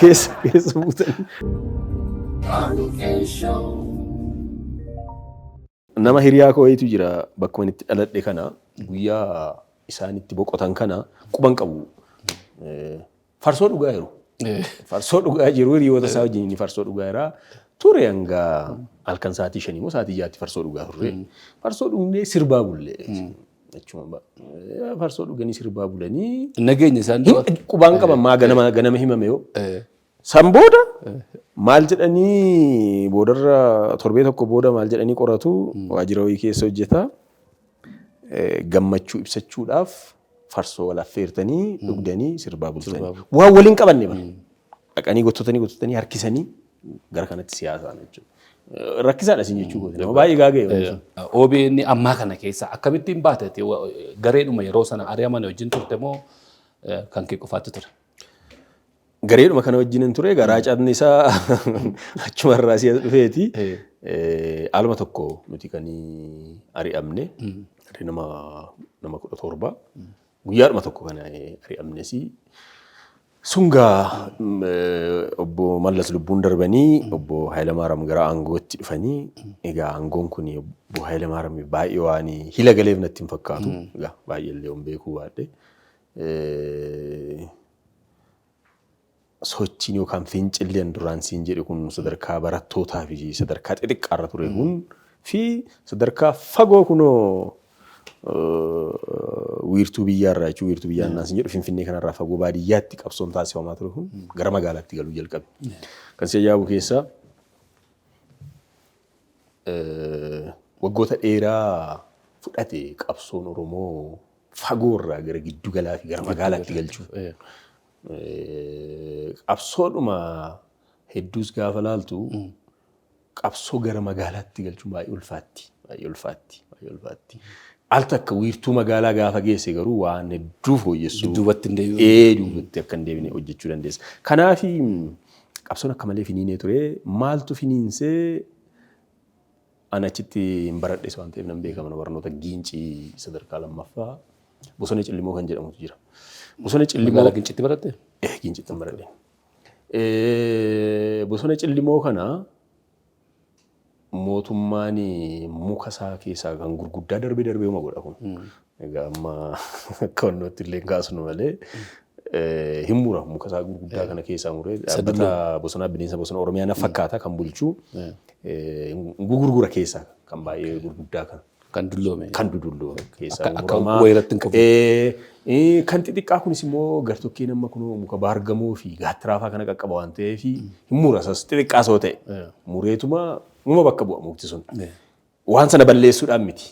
Speaker 2: keessa keessa buutanii. Nama hiriyaa koo wayiitu jira bakkuma itti dhaladhe kana guyyaa isaan itti boqotan kana quban qabu. Farsoo dhugaa jiru. Farsoo dhugaa jiru hiriyoota isaa wajjin inni farsoo dhugaa jira. Ture hanga halkan sa'aatii 5 immoo sa'aatii 6tti farsoo dhugaa turre. Farsoo dhugnee sirbaa bulle. Achuma farsoo dhuganii sirbaa bulanii.
Speaker 1: Nageenya isaan du'a.
Speaker 2: Qubaan qaban maa ganama ganama himame yoo. San booda maal jedhanii boodarra torbee tokko booda maal jedhanii qoratu waajjira wayii keessa hojjeta. Gammachuu ibsachuudhaaf farsoo wal affeertanii dhugdanii sirbaa bultanii. Waan waliin qabanne bara. Dhaqanii gottotanii gottotanii harkisanii gara kanatti siyaasaan jechuudha. Rakkisaadha isin jechuu kooti. Nama baay'ee gaaga'e.
Speaker 1: OBN ammaa kana keessa akkamittiin baate gareedhuma yeroo sana ari'aman wajjin turte moo kan kee qofaatti ture?
Speaker 2: Gareedhuma kana wajjin hin ture garaa cabni isaa achuma irraa si'a dhufeeti. Aluma tokko nuti kan ari'amne nama 17 guyyaadhuma tokko kan ari'amnes. Sungaa obbo Mallas lubbuun darbanii obbo Hayilamaariyaam gara aangootti dhufanii egaa aangoon kun obbo Hayilamaariyaam baay'ee waan hila galeef natti hin fakkaatu. Egaa baay'ee illee hin beekuu baadhe. Sochiin yookaan fincilli an duraan siin jedhe kun sadarkaa barattootaa fi sadarkaa xixiqqaarra ture kun fi sadarkaa fagoo kunoo wiirtuu biyyaarraa jechuun wiirtuu biyyaa naan siin jedhu Finfinnee kanarraa fagoo baadiyyaatti qabsoon taasifamaa ture kun gara magaalaatti galuu jalqabe. Kan si ajaa'ibu keessaa waggoota dheeraa fudhate qabsoon Oromoo fagoorraa gara giddu galaa fi gara magaalaatti galchuu. Qabsoodhuma hedduus gaafa laaltu qabsoo gara magaalaatti galchuun baay'ee ulfaatti. Baay'ee ulfaatti. Baay'ee ulfaatti. Al takka wiirtuu magaalaa gaafa geesse garuu waan hedduu fooyyessuu.
Speaker 1: Duubatti hin deebi'u.
Speaker 2: Ee duubatti akka hin deebine hojjechuu dandeessa. Kanaaf qabsoon akka malee finiinee ture. Maaltu finiinsee Ani achitti hin baradhes waan ta'eef nan beeka mana barnoota Giincii sadarkaa lammaffaa Bosona Cillimoo kan jedhamutu jira. Bosona Cillimoo.
Speaker 1: Magaalaa Gincitti baratte?
Speaker 2: Eh Gincitti hin baradhe. Bosona Cillimoo kana mootummaan muka isaa keessaa kan gurguddaa darbee darbee uma godha kun. Egaa amma akka wannootti illee hin kaasnu malee hin mura muka isaa gurguddaa kana keessaa muree dhaabbata bosonaa bineensa bosona Oromiyaa na fakkaata kan bulchu gurgura keessaa kan baay'ee gurguddaa kana.
Speaker 1: Kan dulloome.
Speaker 2: Kan dudulloome keessaa
Speaker 1: Akka
Speaker 2: muramaa.
Speaker 1: wayiraatti hin qabu.
Speaker 2: Kan xixiqqaa kunis immoo gartokkeen amma kunoo muka baargamoo fi gaattiraafaa kana qaqqaba waan ta'eef hin mura isas xixiqqaa soo ta'e mureetuma numa bakka bu'a mukti sun. Waan sana balleessuudhaan miti.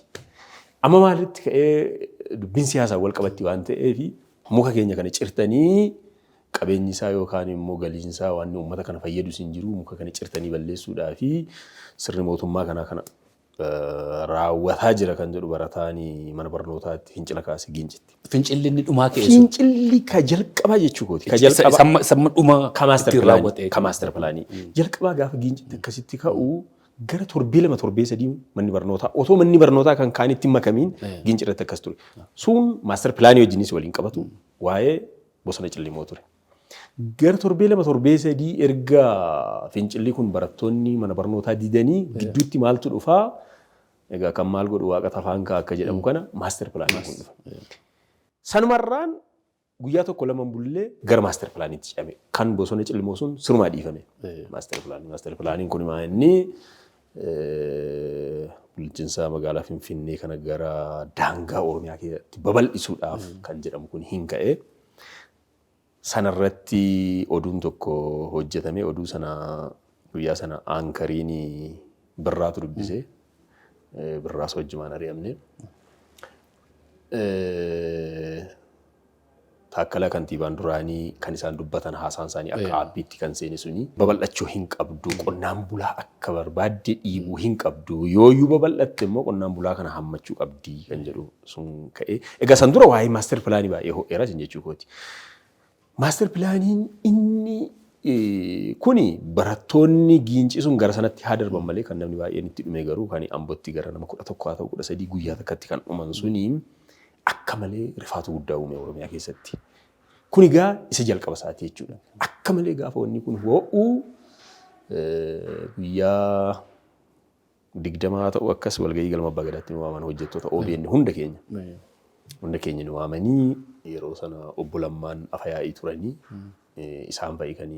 Speaker 2: Amma maalitti ka'ee dubbiin siyaasaa wal qabatti waan ta'eef muka keenya kana cirtanii qabeenyi isaa yookaan immoo galiin isaa waan uummata kana fayyadus hin jiru muka kana cirtanii balleessuudhaa fi sirni mootummaa kanaa kana raawwataa jira kan jedhu barataan mana barnootaatti fincila kaase Giincitti.
Speaker 1: Fincilli inni dhumaa ka'e sun.
Speaker 2: Fincilli ka jalqabaa jechuu kooti. Ka jalqabaa.
Speaker 1: Samma dhuma
Speaker 2: Ka maaster
Speaker 1: ittiin
Speaker 2: pilaanii.
Speaker 1: raawwate.
Speaker 2: Ka maaster pilaanii. Jalqabaa gaafa Giincitti akkasitti ka'u gara torbee 2 torbee 3 manni barnootaa otoo manni barnootaa kan kaanitti hin makamiin Giinci irratti akkas ture. Sun maaster pilaanii wajjinis waliin qabatu waa'ee bosona Cillimoo ture. Gara torbee 2 torbee 3 erga fincilli kun barattoonni mana barnootaa didanii gidduutti maaltu dhufaa? Egaa kan maal godhu waaqa tafaan ka'a akka jedhamu kana maaster pilaaniin kun dhufa. Sanumarraan guyyaa tokko lama hin bullee gara maaster pilaaniitti ce'ame. Kan bosona Cillimoo sun sirumaa dhiifame. Maaster pilaanii. Maaster pilaaniin kun maa inni bulchiinsa magaalaa Finfinnee kana gara daangaa Oromiyaa keessatti babal'isuudhaaf kan jedhamu kun hin ka'e. Sanarratti oduun tokko hojjetame. Oduu sana guyyaa sana anchoriin Birraatu dubbise. Birraas wajjumaan ari'amne. Taakkalaa kantiibaan duraanii kan isaan dubbatan, haasaan isaanii akka aappiitti kan seene suni, babal'achuu hin qabdu, qonnaan bulaa akka barbaadde dhiibuu hin qabdu, yooyyuu babal'atte immoo qonnaan bulaa kana hammachuu qabdi kan jedhu sun ka'ee. Egaa san dura waa'ee master planii baay'ee ho'eera isin jechuu kooti. Master planiin inni kuni barattoonni Giincii sun gara sanatti haa darban malee, kan namni baay'een itti dhume garuu kan Ambootti gara nama 11 haa ta'u 13 guyyaa takkatti kan dhuman suni akka malee rifaatu guddaa uume Oromiyaa keessatti. Kun egaa isa jalqaba isaati jechuudha. Akka malee gaafa wanni kun ho'u, guyyaa 20 haa ta'u akkas, walgahii galma abbaa gadaatti nu waaman, hojjettoota OBN hunda keenya. Hunda keenya nu waamanii, yeroo sana obbo Lammaan afa yaa'ii turanii, isaan fa'i kan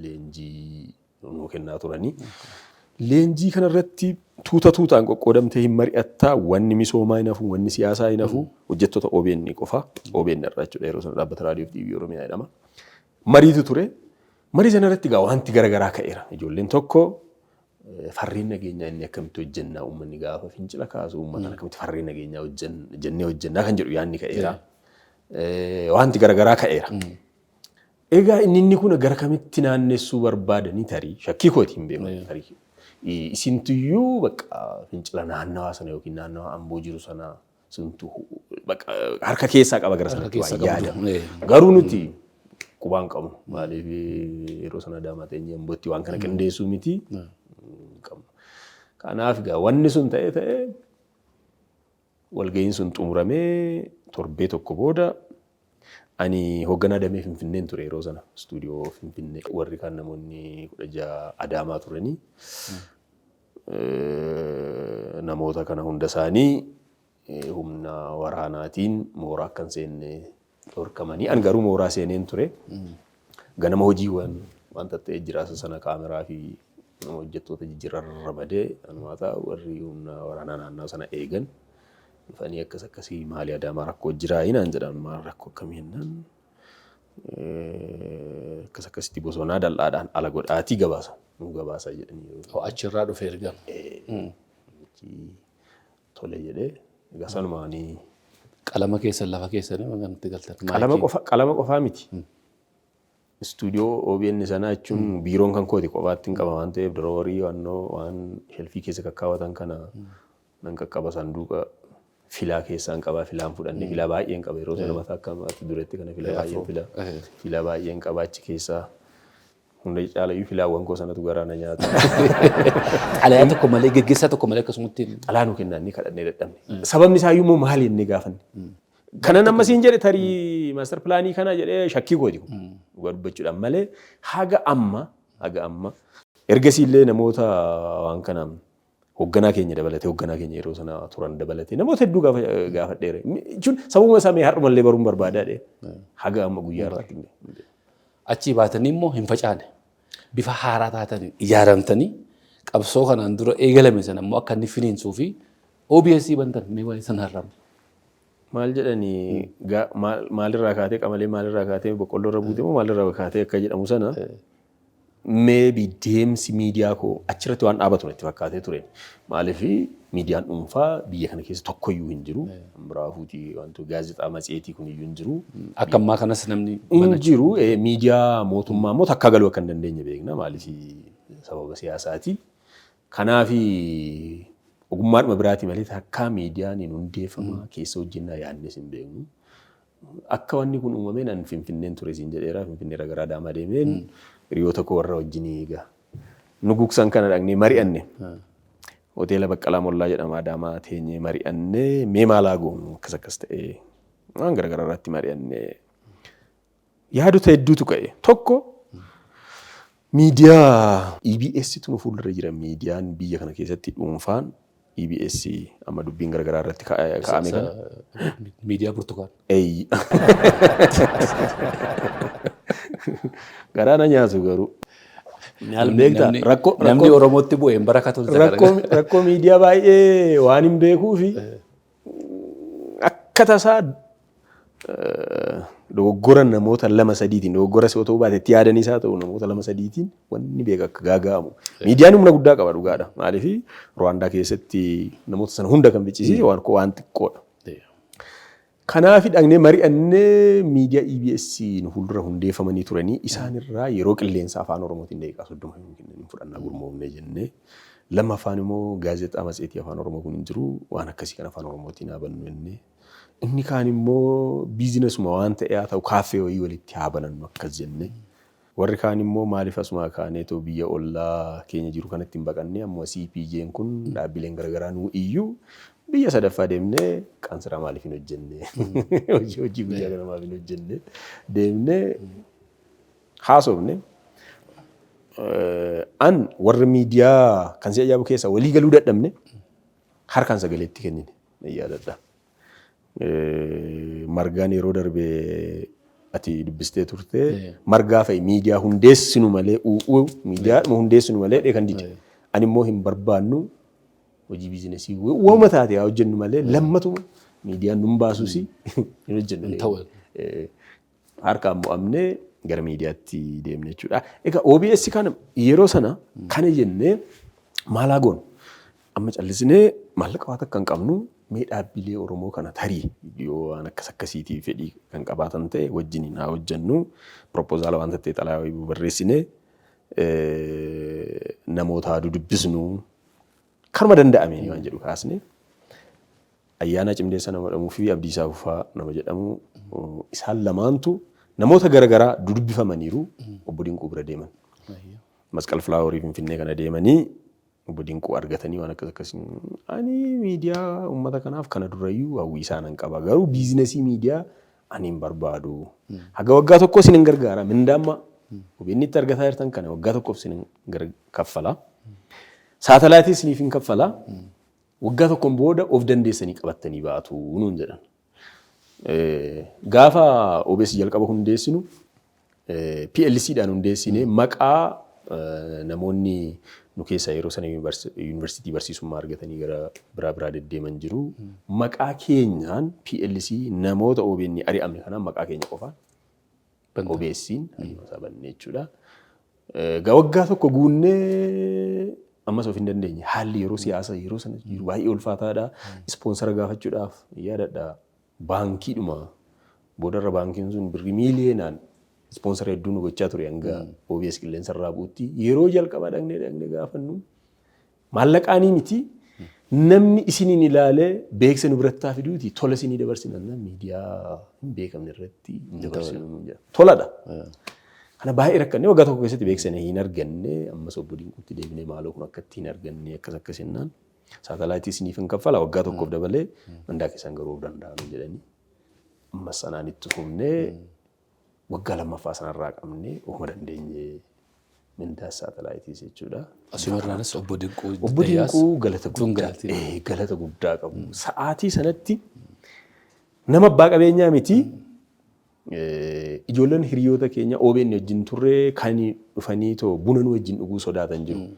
Speaker 2: leenjii nuu kennaa turanii. Leenjii kanarratti tuuta tuutaan qoqqoodamtee hin mari'attaa, wanni misoomaa hin hafu, wanni siyaasaa hin hafu, hojjettoota OBN qofa, OBN irraa jechuudha, yeroo sana dhaabbata raadiyoo fi TV Oromiyaa jedhama. Mariitu ture. Marii sana irratti egaa wanti garaagaraa ka'eera. Ijoolleen tokko farreen nageenyaa inni akkamitti hojjennaa, uummanni gaafa fincila kaasu uummata akkamitti farreen nageenyaa jennee hojjennaa kan jedhu yaadni ka'eera. Wanti garaagaraa ka'eera. Egaa inni kun gara kamitti naannessuu barbaadanii, tarii shakkii kooti, hin beeku, tarii isintuyyuu bakka fincila naannawaa sana yookiin naannawaa Amboo jiru sana suntu bakka harka keessaa qaba gara sanatti waa yaada. Garuu nuti qubaan qabnu, maaliif yeroo sana Adaamaa teenyee Ambootti waan kana qindeessuu miti qabnu. Kanaaf egaa wanni sun ta'ee ta'ee walga'iin sun xumuramee torbee tokko booda, ani hoogganaa damee Finfinneen ture yeroo sana, istuudiyoo Finfinnee, warri kaan namoonni 16 Adaamaa turanii. Namoota kana hunda isaanii humna waraanaatiin mooraa akka hin seenne dhorkamanii, ani garuu mooraa seeneen ture. Ganama hojiiwwan wanta ta'e jiraasa sana kaameraa fi hojjettoota jijjiirran ramadee anumaa ta'a, warri humna waraanaa naannoo sana eegan dhufanii, akkas akkasii, maali Adaamaa rakkoo jiraa naan jedhan. Maal, rakkoo akkamii jennaan, akkas akkasitti bosonaa dal'aadhaan ala godhaatii gabaasa nu gabaasa jedhanii.
Speaker 1: Achirraa dhufe ergama.
Speaker 2: Tole jedhee, egaa sanumaanii.
Speaker 1: Qalama keessan lafa keessanii kanatti galtan.
Speaker 2: Qalama qofa, qalama qofaa miti. Istuudiyoo OBN sanaa jechuun biiroon kan kooti kophaatti hin qaba waan ta'eef, drawerii waannoo waan shelfii keessa kakkaawwatan kana nan qaqqaba, sanduuqa filaa keessaan qaba, filaan fudhannee, filaa baay'een qaba yeroo sana, mataa akka ammaatti duretti kana filaa baay'een filaa baay'een qaba achi keessaa. Hunda caalayyuu filaawwan koo sanatu garaa na nyaata.
Speaker 1: Xalayaa tokko malee, geggeessaa tokko malee akkasumatti.
Speaker 2: Xalaa nu kennaa inni kadhannee dadhabne. Sababni isaa immoo maali inni gaafanne. Kanan amma siin jedhe tarii master planii kana jedhee shakkii kooti kun. Dhugaa dubbachuudhaan malee haga amma ergasii illee namoota waan kana hoogganaa keenya dabalatee, hoogganaa keenya yeroo sana turan dabalatee, namoota hedduu gaafadheera. Jechuun sababuma isaa mee har'umallee baruun barbaadaadhe. Haga amma guyyaa irraatti hin beeku.
Speaker 1: Achii baatanii immoo hin facaane. Bifa haaraa taatanii ijaaramtanii qabsoo kanaan dura eegalame sana immoo akka inni finiinsuu fi OBS bantan, mee waa'ee sanarraa.
Speaker 2: Maal jedhanii, maalirraa kaatee qamalee, maalirraa kaatee boqqolloo irra buute moo maalirraa kaatee akka jedhamu sana, maybe deemsi miidiyaa koo achirratti waan dhaabatu natti fakkaatee ture. Maaliif miidiyaan dhuunfaa biyya kana keessa tokkoyyuu hin jiru. Biraa fuutii wantoota gaazexaa matseetii kun iyyuu hin jiru.
Speaker 1: Akka ammaa kanas namni
Speaker 2: Hin jiru. Miidiyaa mootummaa immoo takka galuu akka hin dandeenye beekna. Maaliif sababa siyaasaati. Kanaaf ogummaadhuma biraati malee takkaa miidiyaan hin hundeeffama keessa hojjennaa yaadnes hin beeknu. Akka wanni kun uumameen an Finfinneen ture siin jedheera. Finfinneerra gara Adaamaa deemeen hiriyoota koo warra wajjin egaa nu gugsan kana dhaqnee mari'anne. Hoteela Baqqalaa Mollaa jedhama Adaamaa teenyee mari'anne, mee maalaa goonu, akkas akkas ta'ee waan garaagaraa irratti mari'anne. Yaadota hedduutu ka'e. Tokko miidiyaa EBS tu nu fuuldura jira. Miidiyaan biyya kana keessatti dhuunfaan EBS amma dubbiin garaagaraa irratti kaa'ame kana.
Speaker 1: Miidiyaa burtukaan.
Speaker 2: Eeyyi. Garaa na nyaatu garuu. Maal beektaa?
Speaker 1: Rakkoo Namni Oromootti bu'e hin baraka tolcha.
Speaker 2: Rakkoo miidiyaa baay'ee waan hin beekuufi akka tasaa Dogoggora namoota lama sadiitiin, dogoggora yoo ta'uu baate itti yaadanis haa ta'u, namoota lama sadiitiin wanni beeka akka gaaga'amu. Miidiyaan humna guddaa qaba, dhugaadha. Maaliif, Ruwaandaa keessatti namoota sana hunda kan ficcisiise waan xiqqoodha. Kanaaf dhaqnee mari'annee, miidiyaa EBS nu fuuldura hundeeffamanii turanii isaanirraa yeroo qilleensa afaan Oromootiin daqiiqaa 30 hin kennan fudhannaa gurmoofnee jennee. Lammaffaan immoo gaazexaa matseetii afaan Oromoo kun hin jiru, waan akkasii kan afaan Oromootiin haa bannu jennee. Inni kaan immoo businessuma waan ta'e haa ta'u, kaaffee wayii walitti haa banannu akkas jennee. Warri kaan immoo maaliif asumaa kaaneetoo biyya ollaa keenya jiru kanatti hin baqannee, ammoo CPJ'n kun dhaabbileen garaagaraa nuu iyyuu biyya sadaffaa deemnee qaansiraa maaliif hin hojjenne, hojii guyyaa kana maaliif hin hojjenne deemnee haasofne. An warra miidiyaa kan si ajaa'ibu keessa walii galuu dadhabne, harkaan sagaleetti kennine yaadadha. Margaan yeroo darbe ati dubbistee turte, Margaa fa'i miidiyaa hundeessinu malee, u'uu miidiyaa hundeessinu malee kan dide. Ani immoo hin barbaannu, hojii businessii wauma taate haa hojjennu malee lammatuma miidiyaan nun baasuusi hin hojjennu. Harkaan mo'amnee gara miidiyaatti deemne jechuudha. Egaa OBS kana yeroo sana kana jennee maal haa goonu? Amma callisnee maallaqa waan takka hin qabnu, mee dhaabbilee Oromoo kana tarii yoo waan akkas akkasiitii fedhii kan qabaatan ta'e wajjiniin haa hojjennu. Proposala waan ta'e xalayaa wayii barreessinee namoota haa dudubbisnu, kanuma danda'ame waan jedhu kaasne. Ayyaana Cimdeessa nama jedhamuu fi Abdiisaa Fufaa nama jedhamu, isaan lamaantu namoota garaagaraa dudubbifamaniiru, obbo Dinquu bira deeman. Masqal Filaaworii Finfinnee kana deemanii obbo Dinquu argatanii waan akkas akkasii, ani miidiyaa uummata kanaaf kana durayyuu hawwii isaanan qaba, garuu businessii miidiyaa ani hin barbaadu. Haga waggaa tokko isin hin gargaara, mindaamma inni itti argataa jirtan kana waggaa tokkoof isin kaffala. Saatalaayitii isiniif hin kaffala. Waggaa tokkoon booda of dandeessanii qabattanii baatu nuun jedhan. Gaafa OBS jalqaba hundeessinu PLC dhaan hundeessine, maqaa namoonni nu keessaa yeroo sana yuunivarsiitii barsiisummaa argatanii gara biraa biraa deddeeman jiru. Maqaa keenyaan PLC namoota OBN ari'amne kanaan maqaa keenya qofaan OBS'n hayyama isaa banne jechuudha. Egaa waggaa tokko guunnee ammas of hin dandeenye. Haalli yeroo siyaasa yeroo sana jiru baay'ee ulfaataadha. Sponsora gaafachuudhaaf yaadadha. Baankiidhuma boodarra baankiin sun birrii miiliyoonaan sponsora hedduu nu gochaa ture hanga OBS qilleensa irraa bu'utti. Yeroo jalqaba dhaqnee dhaqnee gaafannu maallaqaanii miti, namni isiniin ilaalee beeksisa nu biratti haa fiduuti, tola isinii dabarsina, miidiyaa hin beekamne irratti hin dabarsinu nuun jedha. Toladha. Kana baay'ee rakkannee waggaa tokko keessatti beeksisa hin arganne. Ammas obbo Dinquutti deebinee, maaloo kun akkatti hin arganne, akkas akkas jennaan, saatalaayitii isiniif hin kaffala waggaa tokkoof dabalee, mindaa keessan garuu of danda'anu jedhanii, ammas sanaan itti fufnee waggaa lammaffaa sanarraa qabnee ofuma dandeenye mindaa saatalaayitiis jechuudha.
Speaker 1: Asumarraanis obbo Dinquu
Speaker 2: Obbo Dinquu galata guddaa galata guddaa qabu. Sa'aatii sanatti nama abbaa qabeenyaa miti. Ijoolleen hiriyoota keenya OBN wajjin turre kan dhufanii too buna nu wajjin dhuguu sodaatan jiru.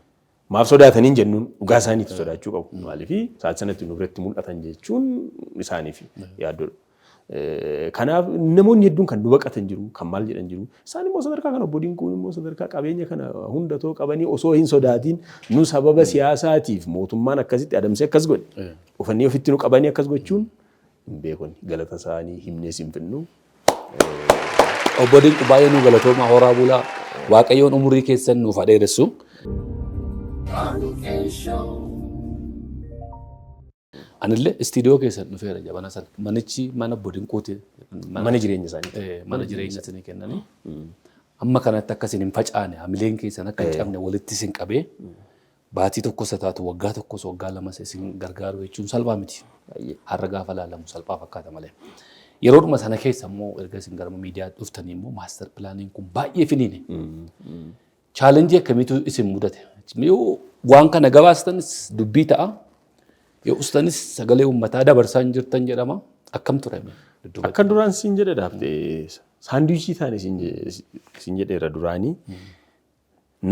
Speaker 2: Maaf sodaataniin jennuun, dhugaa isaaniitti sodaachuu qabu. Maaliif, sa'aatii sanatti nu biratti mul'atan jechuun isaaniif yaaddoodha. Kanaaf namoonni hedduun kan nu baqatan jiru, kan maal jedhan jiru. Isaan immoo sadarkaa kana, obbo Dinquun immoo sadarkaa qabeenya kana hunda too qabanii osoo hin sodaatiin, nu sababa siyaasaatiif mootummaan akkasitti adamsee akkas godhe. Dhufanii ofitti nu qabanii akkas gochuun hin beekoni. Galata isaanii himnees hin finnu.
Speaker 1: Obbo Dinqu, baay'ee nu galatooma, horaa bulaa. Waaqayyoon umurii keessan nuuf haa dheeressu. Anillee istiidiyoo keessan dhufeera jabana sana. Manichi mana obbo Dinquuti.
Speaker 2: Mana jireenya isaanii.
Speaker 1: Mana jireenya isinii kennanii. Amma kanatti akka isin hin facaane, hamileen keessan akka hin cabne walitti isin qabee baatii tokkos haa taatu, waggaa tokkos, waggaa lamas isin gargaaru jechuun salphaa miti. Har'a gaafa laalamu salphaa fakkaata malee. Yeroodhuma sana keessa immoo erga isin gara miidiyaa dhuftanii immoo master planiin kun baay'ee finiine. Challengeii akkamiitu isin mudate? Yoo waan kana gabaastanis dubbii ta'a. Yoo ustanis sagalee uummataa dabarsaa hin jirtan jedhama. Akkam ture?
Speaker 2: Akka duraan siin jedhe dhaabte, sandwichii taane siin jedheera duraanii.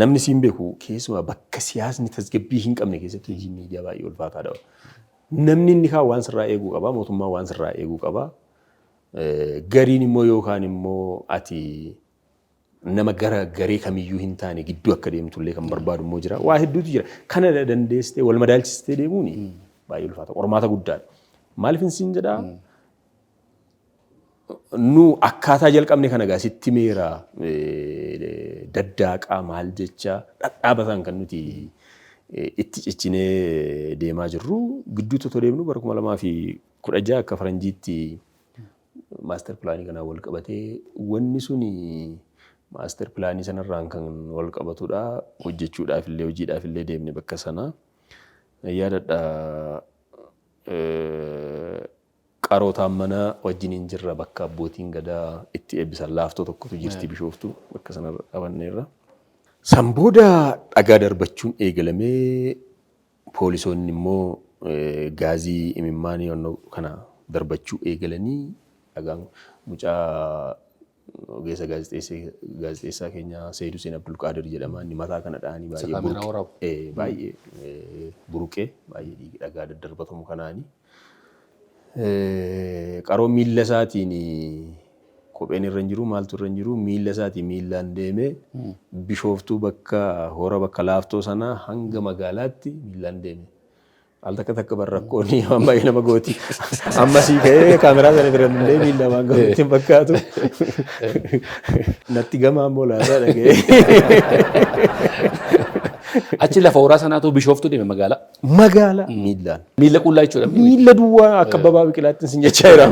Speaker 2: Namni siin beeku, keessumaa bakka siyaasni tasgabbii hin qabne keessatti hojiin miidiyaa baay'ee ulfaataadha. Namni inni kaan waan sirraa eeguu qaba, mootummaan waan sirraa eeguu qaba. Gariin immoo yookaan immoo ati nama gara garee kamiyyuu hin taane gidduu akka deemtullee kan barbaadu immoo jira. Waa hedduutu jira. Kana dandeessitee wal madaalchistee deemuun baay'ee ulfaata. Qormaata guddaadha. Maaliif siin jedhaa? Nu akkaataa jalqabne kana egaa sitti meera daddaaqaa maal jecha dhadhaabatan kan nuti itti ciccinee deemaa jirru. Gidduutti otoo deemnu bara 2016 akka faranjiitti master planii kanaan wal qabatee, wanni suni master planii sanarraan kan wal qabatudha. Hojjechuudhaaf illee, hojiidhaaf illee deemne bakka sana. Yaadadha, Qaroo Taammanaa wajjiniin jirra, bakka abbootiin gadaa itti eebbisan laaftoo tokkotu jirti, Bishooftuu, bakka sanarra qabanneerra. San booda dhagaa darbachuun eegalamee, poolisoonni immoo gaazii imimmaanii kana darbachuu eegalanii, dhagaan mucaa ogeessa gaazexeessaa keenya Seyduu Seen Abdulqaadir jedhama. Inni mataa kana dhahanii baay'ee
Speaker 1: kaameeraa waraabu.
Speaker 2: Baay'ee buruqee, baay'ee dhiigi dhagaa daddarbatamu kanaani. Qaroo miilla isaatiin, kopheen irra hin jiru, maaltu irra hin jiru, miilla isaatiin miillaan deemee Bishooftuu bakka hora bakka laaftoo sanaa hanga magaalaatti miillaan deeme. Al takka takka barrakkoon waan baay'ee nama gooti. Amma sii ka'ee kaameraa sana bira illee miilla waan gahuutti hin fakkaatu. Natti gamaa immoo laataa dhaga'ee.
Speaker 1: Achi lafa horaa sanaatu Bishooftuu deeme magaalaa.
Speaker 2: Magaalaa miillaan.
Speaker 1: Miilla qullaa jechuudha.
Speaker 2: Miilla duwwaa akka Abbabaa Biqilaatti sin jechaa jira.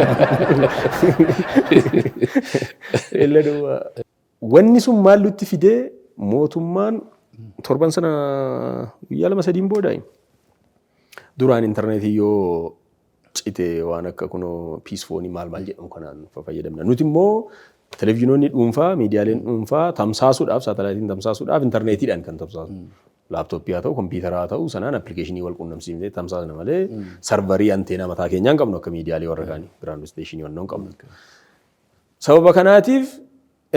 Speaker 2: Miilla duwwaa. Wanni sun maal nutti fidee? Mootummaan torban sana guyyaa 2-3n booda, duraan intarneetii yoo cite waan akka kunoo Psiphonii maal maal jedhamu kanaan fayyadamna. Nuti immoo televezyiinoonni dhuunfaa, miidiyaaleen dhuunfaa tamsaasuudhaaf, saatalaayitiin tamsaasuudhaaf intarneetiidhaan kan tamsaasu. Laaptooppii haa ta'u, kompiitara haa ta'u, sanaan appilikeeshinii wal quunnamsiifnee tamsaasna malee serverii anteenaa mataa keenyaa hin qabnu akka miidiyaalee warra kaanii, ground stationii wannoo hin qabnu. Sababa kanaatiif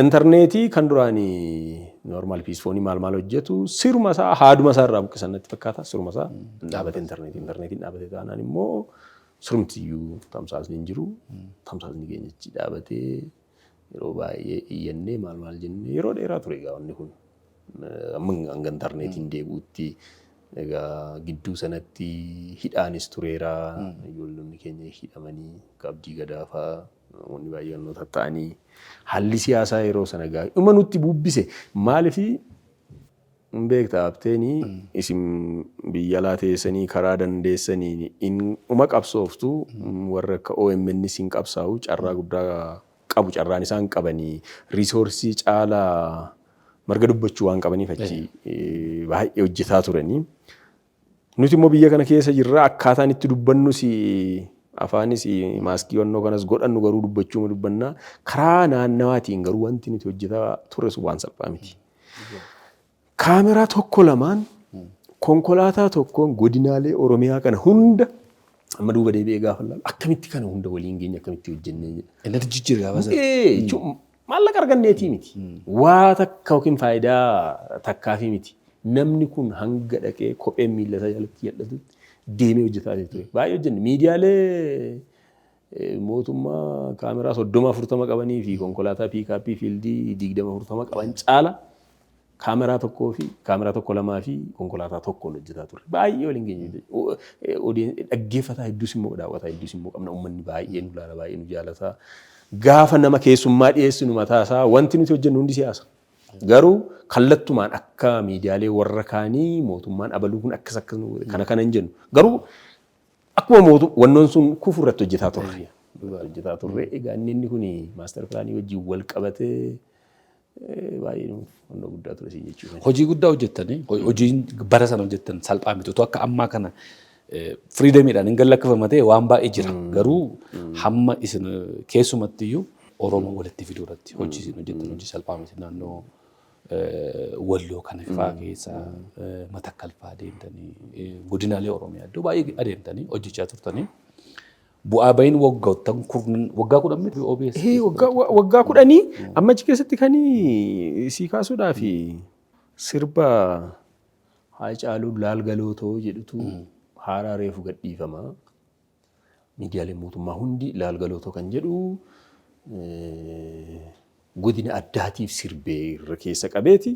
Speaker 2: intarneetii kan duraanii normal Psiphonii maal maal hojjetu siruma isaa haaduma isaa irraa buqqisan natti fakkaata. Siruma isaa dhaabate intarneetii. Intarneetiin dhaabate taanaan immoo sirumtiyyuu tamsaasni hin jiru. Tamsaasni keenya achi dhaabatee, yeroo baay'ee iyyannee maal maal jennee yeroo dheeraa ture egaa wanni kun. Amma hanga intarneetiin deebi'utti egaa gidduu sanatti hidhaanis tureera. Ijoollonni keenya hidhamanii, Abdii Gadaafaa, namoonni baay'een tatta'anii, haalli siyaasaa yeroo sana egaa dhuma nutti bubbise. Maaliif hin beekta abteenii, isin biyya alaa teessanii karaa dandeessanii dhuma qabsooftu, warra akka OMN sin qabsaa'u carraa guddaa qabu. Carraan isaan qabanii resourceii caalaa marga dubbachuu waan qabaniif achi baay'ee hojjetaa turanii. Nuti immoo biyya kana keessa jirra, akkaataan itti dubbannus, afaanis maaskii wannoo kanas godhannu, garuu dubbachuu dubbannaa karaa naannawaatiin, garuu wanti nuti hojjetaa turre sun waan salphaa miti. Kaameraa tokko lamaan, konkolaataa tokkoon godinaalee Oromiyaa kana hunda, amma duuba deebi'ee gaafa ilaalu, akkamitti kana hunda waliin geenye, akkamitti hojjennee jedha.
Speaker 1: Energy jira gaafa sana.
Speaker 2: Jechuun maallaqa arganneetii miti. Waa takka yookiin faayidaa takkaafii miti. Namni kun hanga dhaqee kopheen miilla isaa jalatti jal'atutti deemee hojjetaa ture. Baay'ee hojjenne. Miidiyaalee mootummaa kaameraa 30-40 qabanii fi konkolaataa pickupii fieldii 20-40 qaban caala kaameraa tokkoo fi kaameraa tokko lamaa fi konkolaataa tokkoon hojjetaa turre. Baay'ee waliin geenye. Dhaggeeffataa hedduus immoo, daawwataa hedduus immoo qabna. Uummanni baay'ee nu ilaala, baay'ee nu jaalata. Gaafa nama keessummaa dhiyeessinu mataa isaa, wanti nuti hojjennu hundi siyaasa. Garuu kallattumaan akka miidiyaalee warra kaanii mootummaan abaluu kun akkas akkas kana kana hin jennu. Garuu akkuma mootu wannoon sun kufu irratti hojjetaa turre. Hojjetaa turre. Egaa inni kun master planii wajjin wal qabatee baay'ee wannoo guddaa ture siin jechuudha.
Speaker 1: Hojii guddaa hojjettanii, hojiin bara sana hojjettan salphaa miti. Otoo akka ammaa kana freedomiidhaan hin gallakkifama ta'e waan baay'ee jira. Garuu hamma isin keessumattiyyuu Oromoo walitti fiduu irratti hojii isin hojjettan hojii salphaa miti. Naannoo Walloo kana fa'aa keessa, Matakkal fa'aa deemtanii, godinaalee Oromiyaa iddoo baay'ee adeemtanii hojjechaa turtanii. Bu'aa bahiin waggoottan kurnan, waggaa 10 miti OBS.
Speaker 2: Waggaa 10 amma achi keessatti kan sii kaasuudhaaf, sirba Haacaaluu Laalgaloo ta'uu jedhutu haaraa reefu gadhiifama. Miidiyaaleen mootummaa hundi Laalgaloo ta'uu kan jedhu Godina addaatiif sirbee irra keessa qabeeti.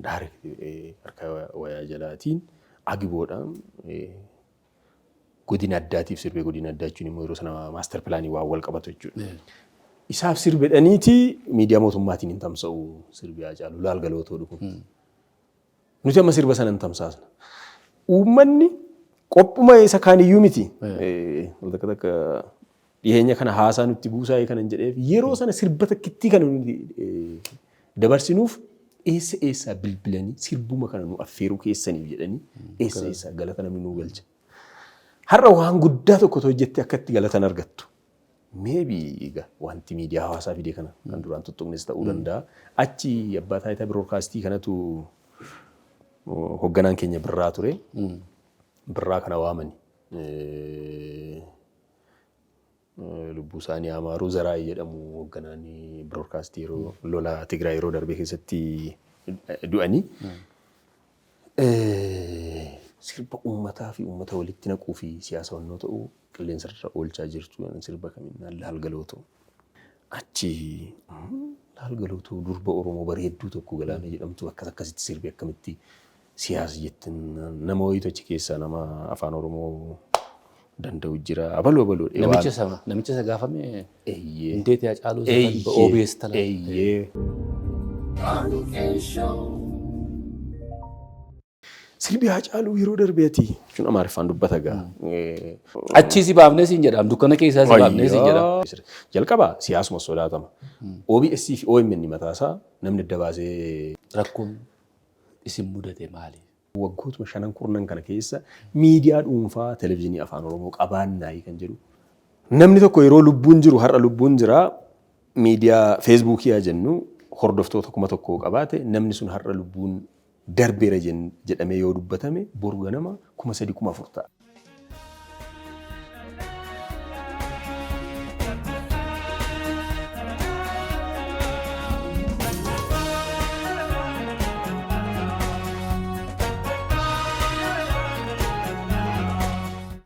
Speaker 2: Direct harka wayaa jalaatiin agiboodhaan godina addaatiif sirbee, godina addaa jechuun immoo yeroo sana master planii waan wal qabatu jechuudha. Isaaf sirbedhaniiti miidiyaa mootummaatiin hin tamsa'u sirbi Haacaaluu laalgalootoo dhufu. Nuti amma sirba sana hin tamsaasna. Uummanni qophuma isa kaaniyyuu miti. Takka takka dhiyeenya kana haasaa nutti buusaa kanan jedheef, yeroo sana sirba takkittii kana nuti dabarsinuuf eessa eessaa bilbilanii sirbuma kana nu affeeruu keessaniif jedhanii eessa eessaa galata namni nuu galcha. Har'a waan guddaa tokko hojjette akka itti galatan argattu. Maybe egaa wanti miidiyaa hawaasaa fide kana kan duraan tuttuqnes ta'uu danda'a. Achi abbaa taayitaa biroodkaastii kanatu hoogganaan keenya Birraa ture. Birraa kana waamani. Lubbuu isaanii Amaaruu, Zaraayii jedhamu hoogganaan biroodkaastii yeroo lola Tigraay yeroo darbe keessatti du'anii. Sirba uummataa fi uummata walitti naquu fi siyaasa wannoo ta'uu qilleensa irra oolchaa jirtu, sirba kamiin laalgaloo ta'u. Achi laalgaloo ta'u durba Oromoo bareedduu tokko Galaana jedhamtu akkas akkasitti sirbi akkamitti siyaasa jettin, nama wayiitu achi keessaa nama afaan Oromoo danda'u jira. Abaluu abaluu.
Speaker 1: Namicha isa gaafame.
Speaker 2: Eeyyee.
Speaker 1: እንዴት ያጫሉ ዘፈን በኦቢኤስ ተላ
Speaker 2: Eeyyee. Sirbi Haacaaluu yeroo darbeeti jechuun Amaariffaan dubbata gaa.
Speaker 1: Achii si baafnee siin jedham, dukkana keessaa si baafnee siin jedham.
Speaker 2: Jalqaba siyaasuma sodaatama. OBS fi OMN mataasaa namni adda baasee
Speaker 1: Rakkoon isin mudate maali?
Speaker 2: Waggootuma shanan kurnan kana keessa miidiyaa dhuunfaa televezyiinii afaan Oromoo qabaannaayi kan jedhu. Namni tokko yeroo lubbuun jiru, har'a lubbuun jira, miidiyaa feesbuukii haa jennu, hordoftoota 1000 qabaate, namni sun har'a lubbuun darbeera jedhamee yoo dubbatame boru ganama 3000, 4000 ta'a.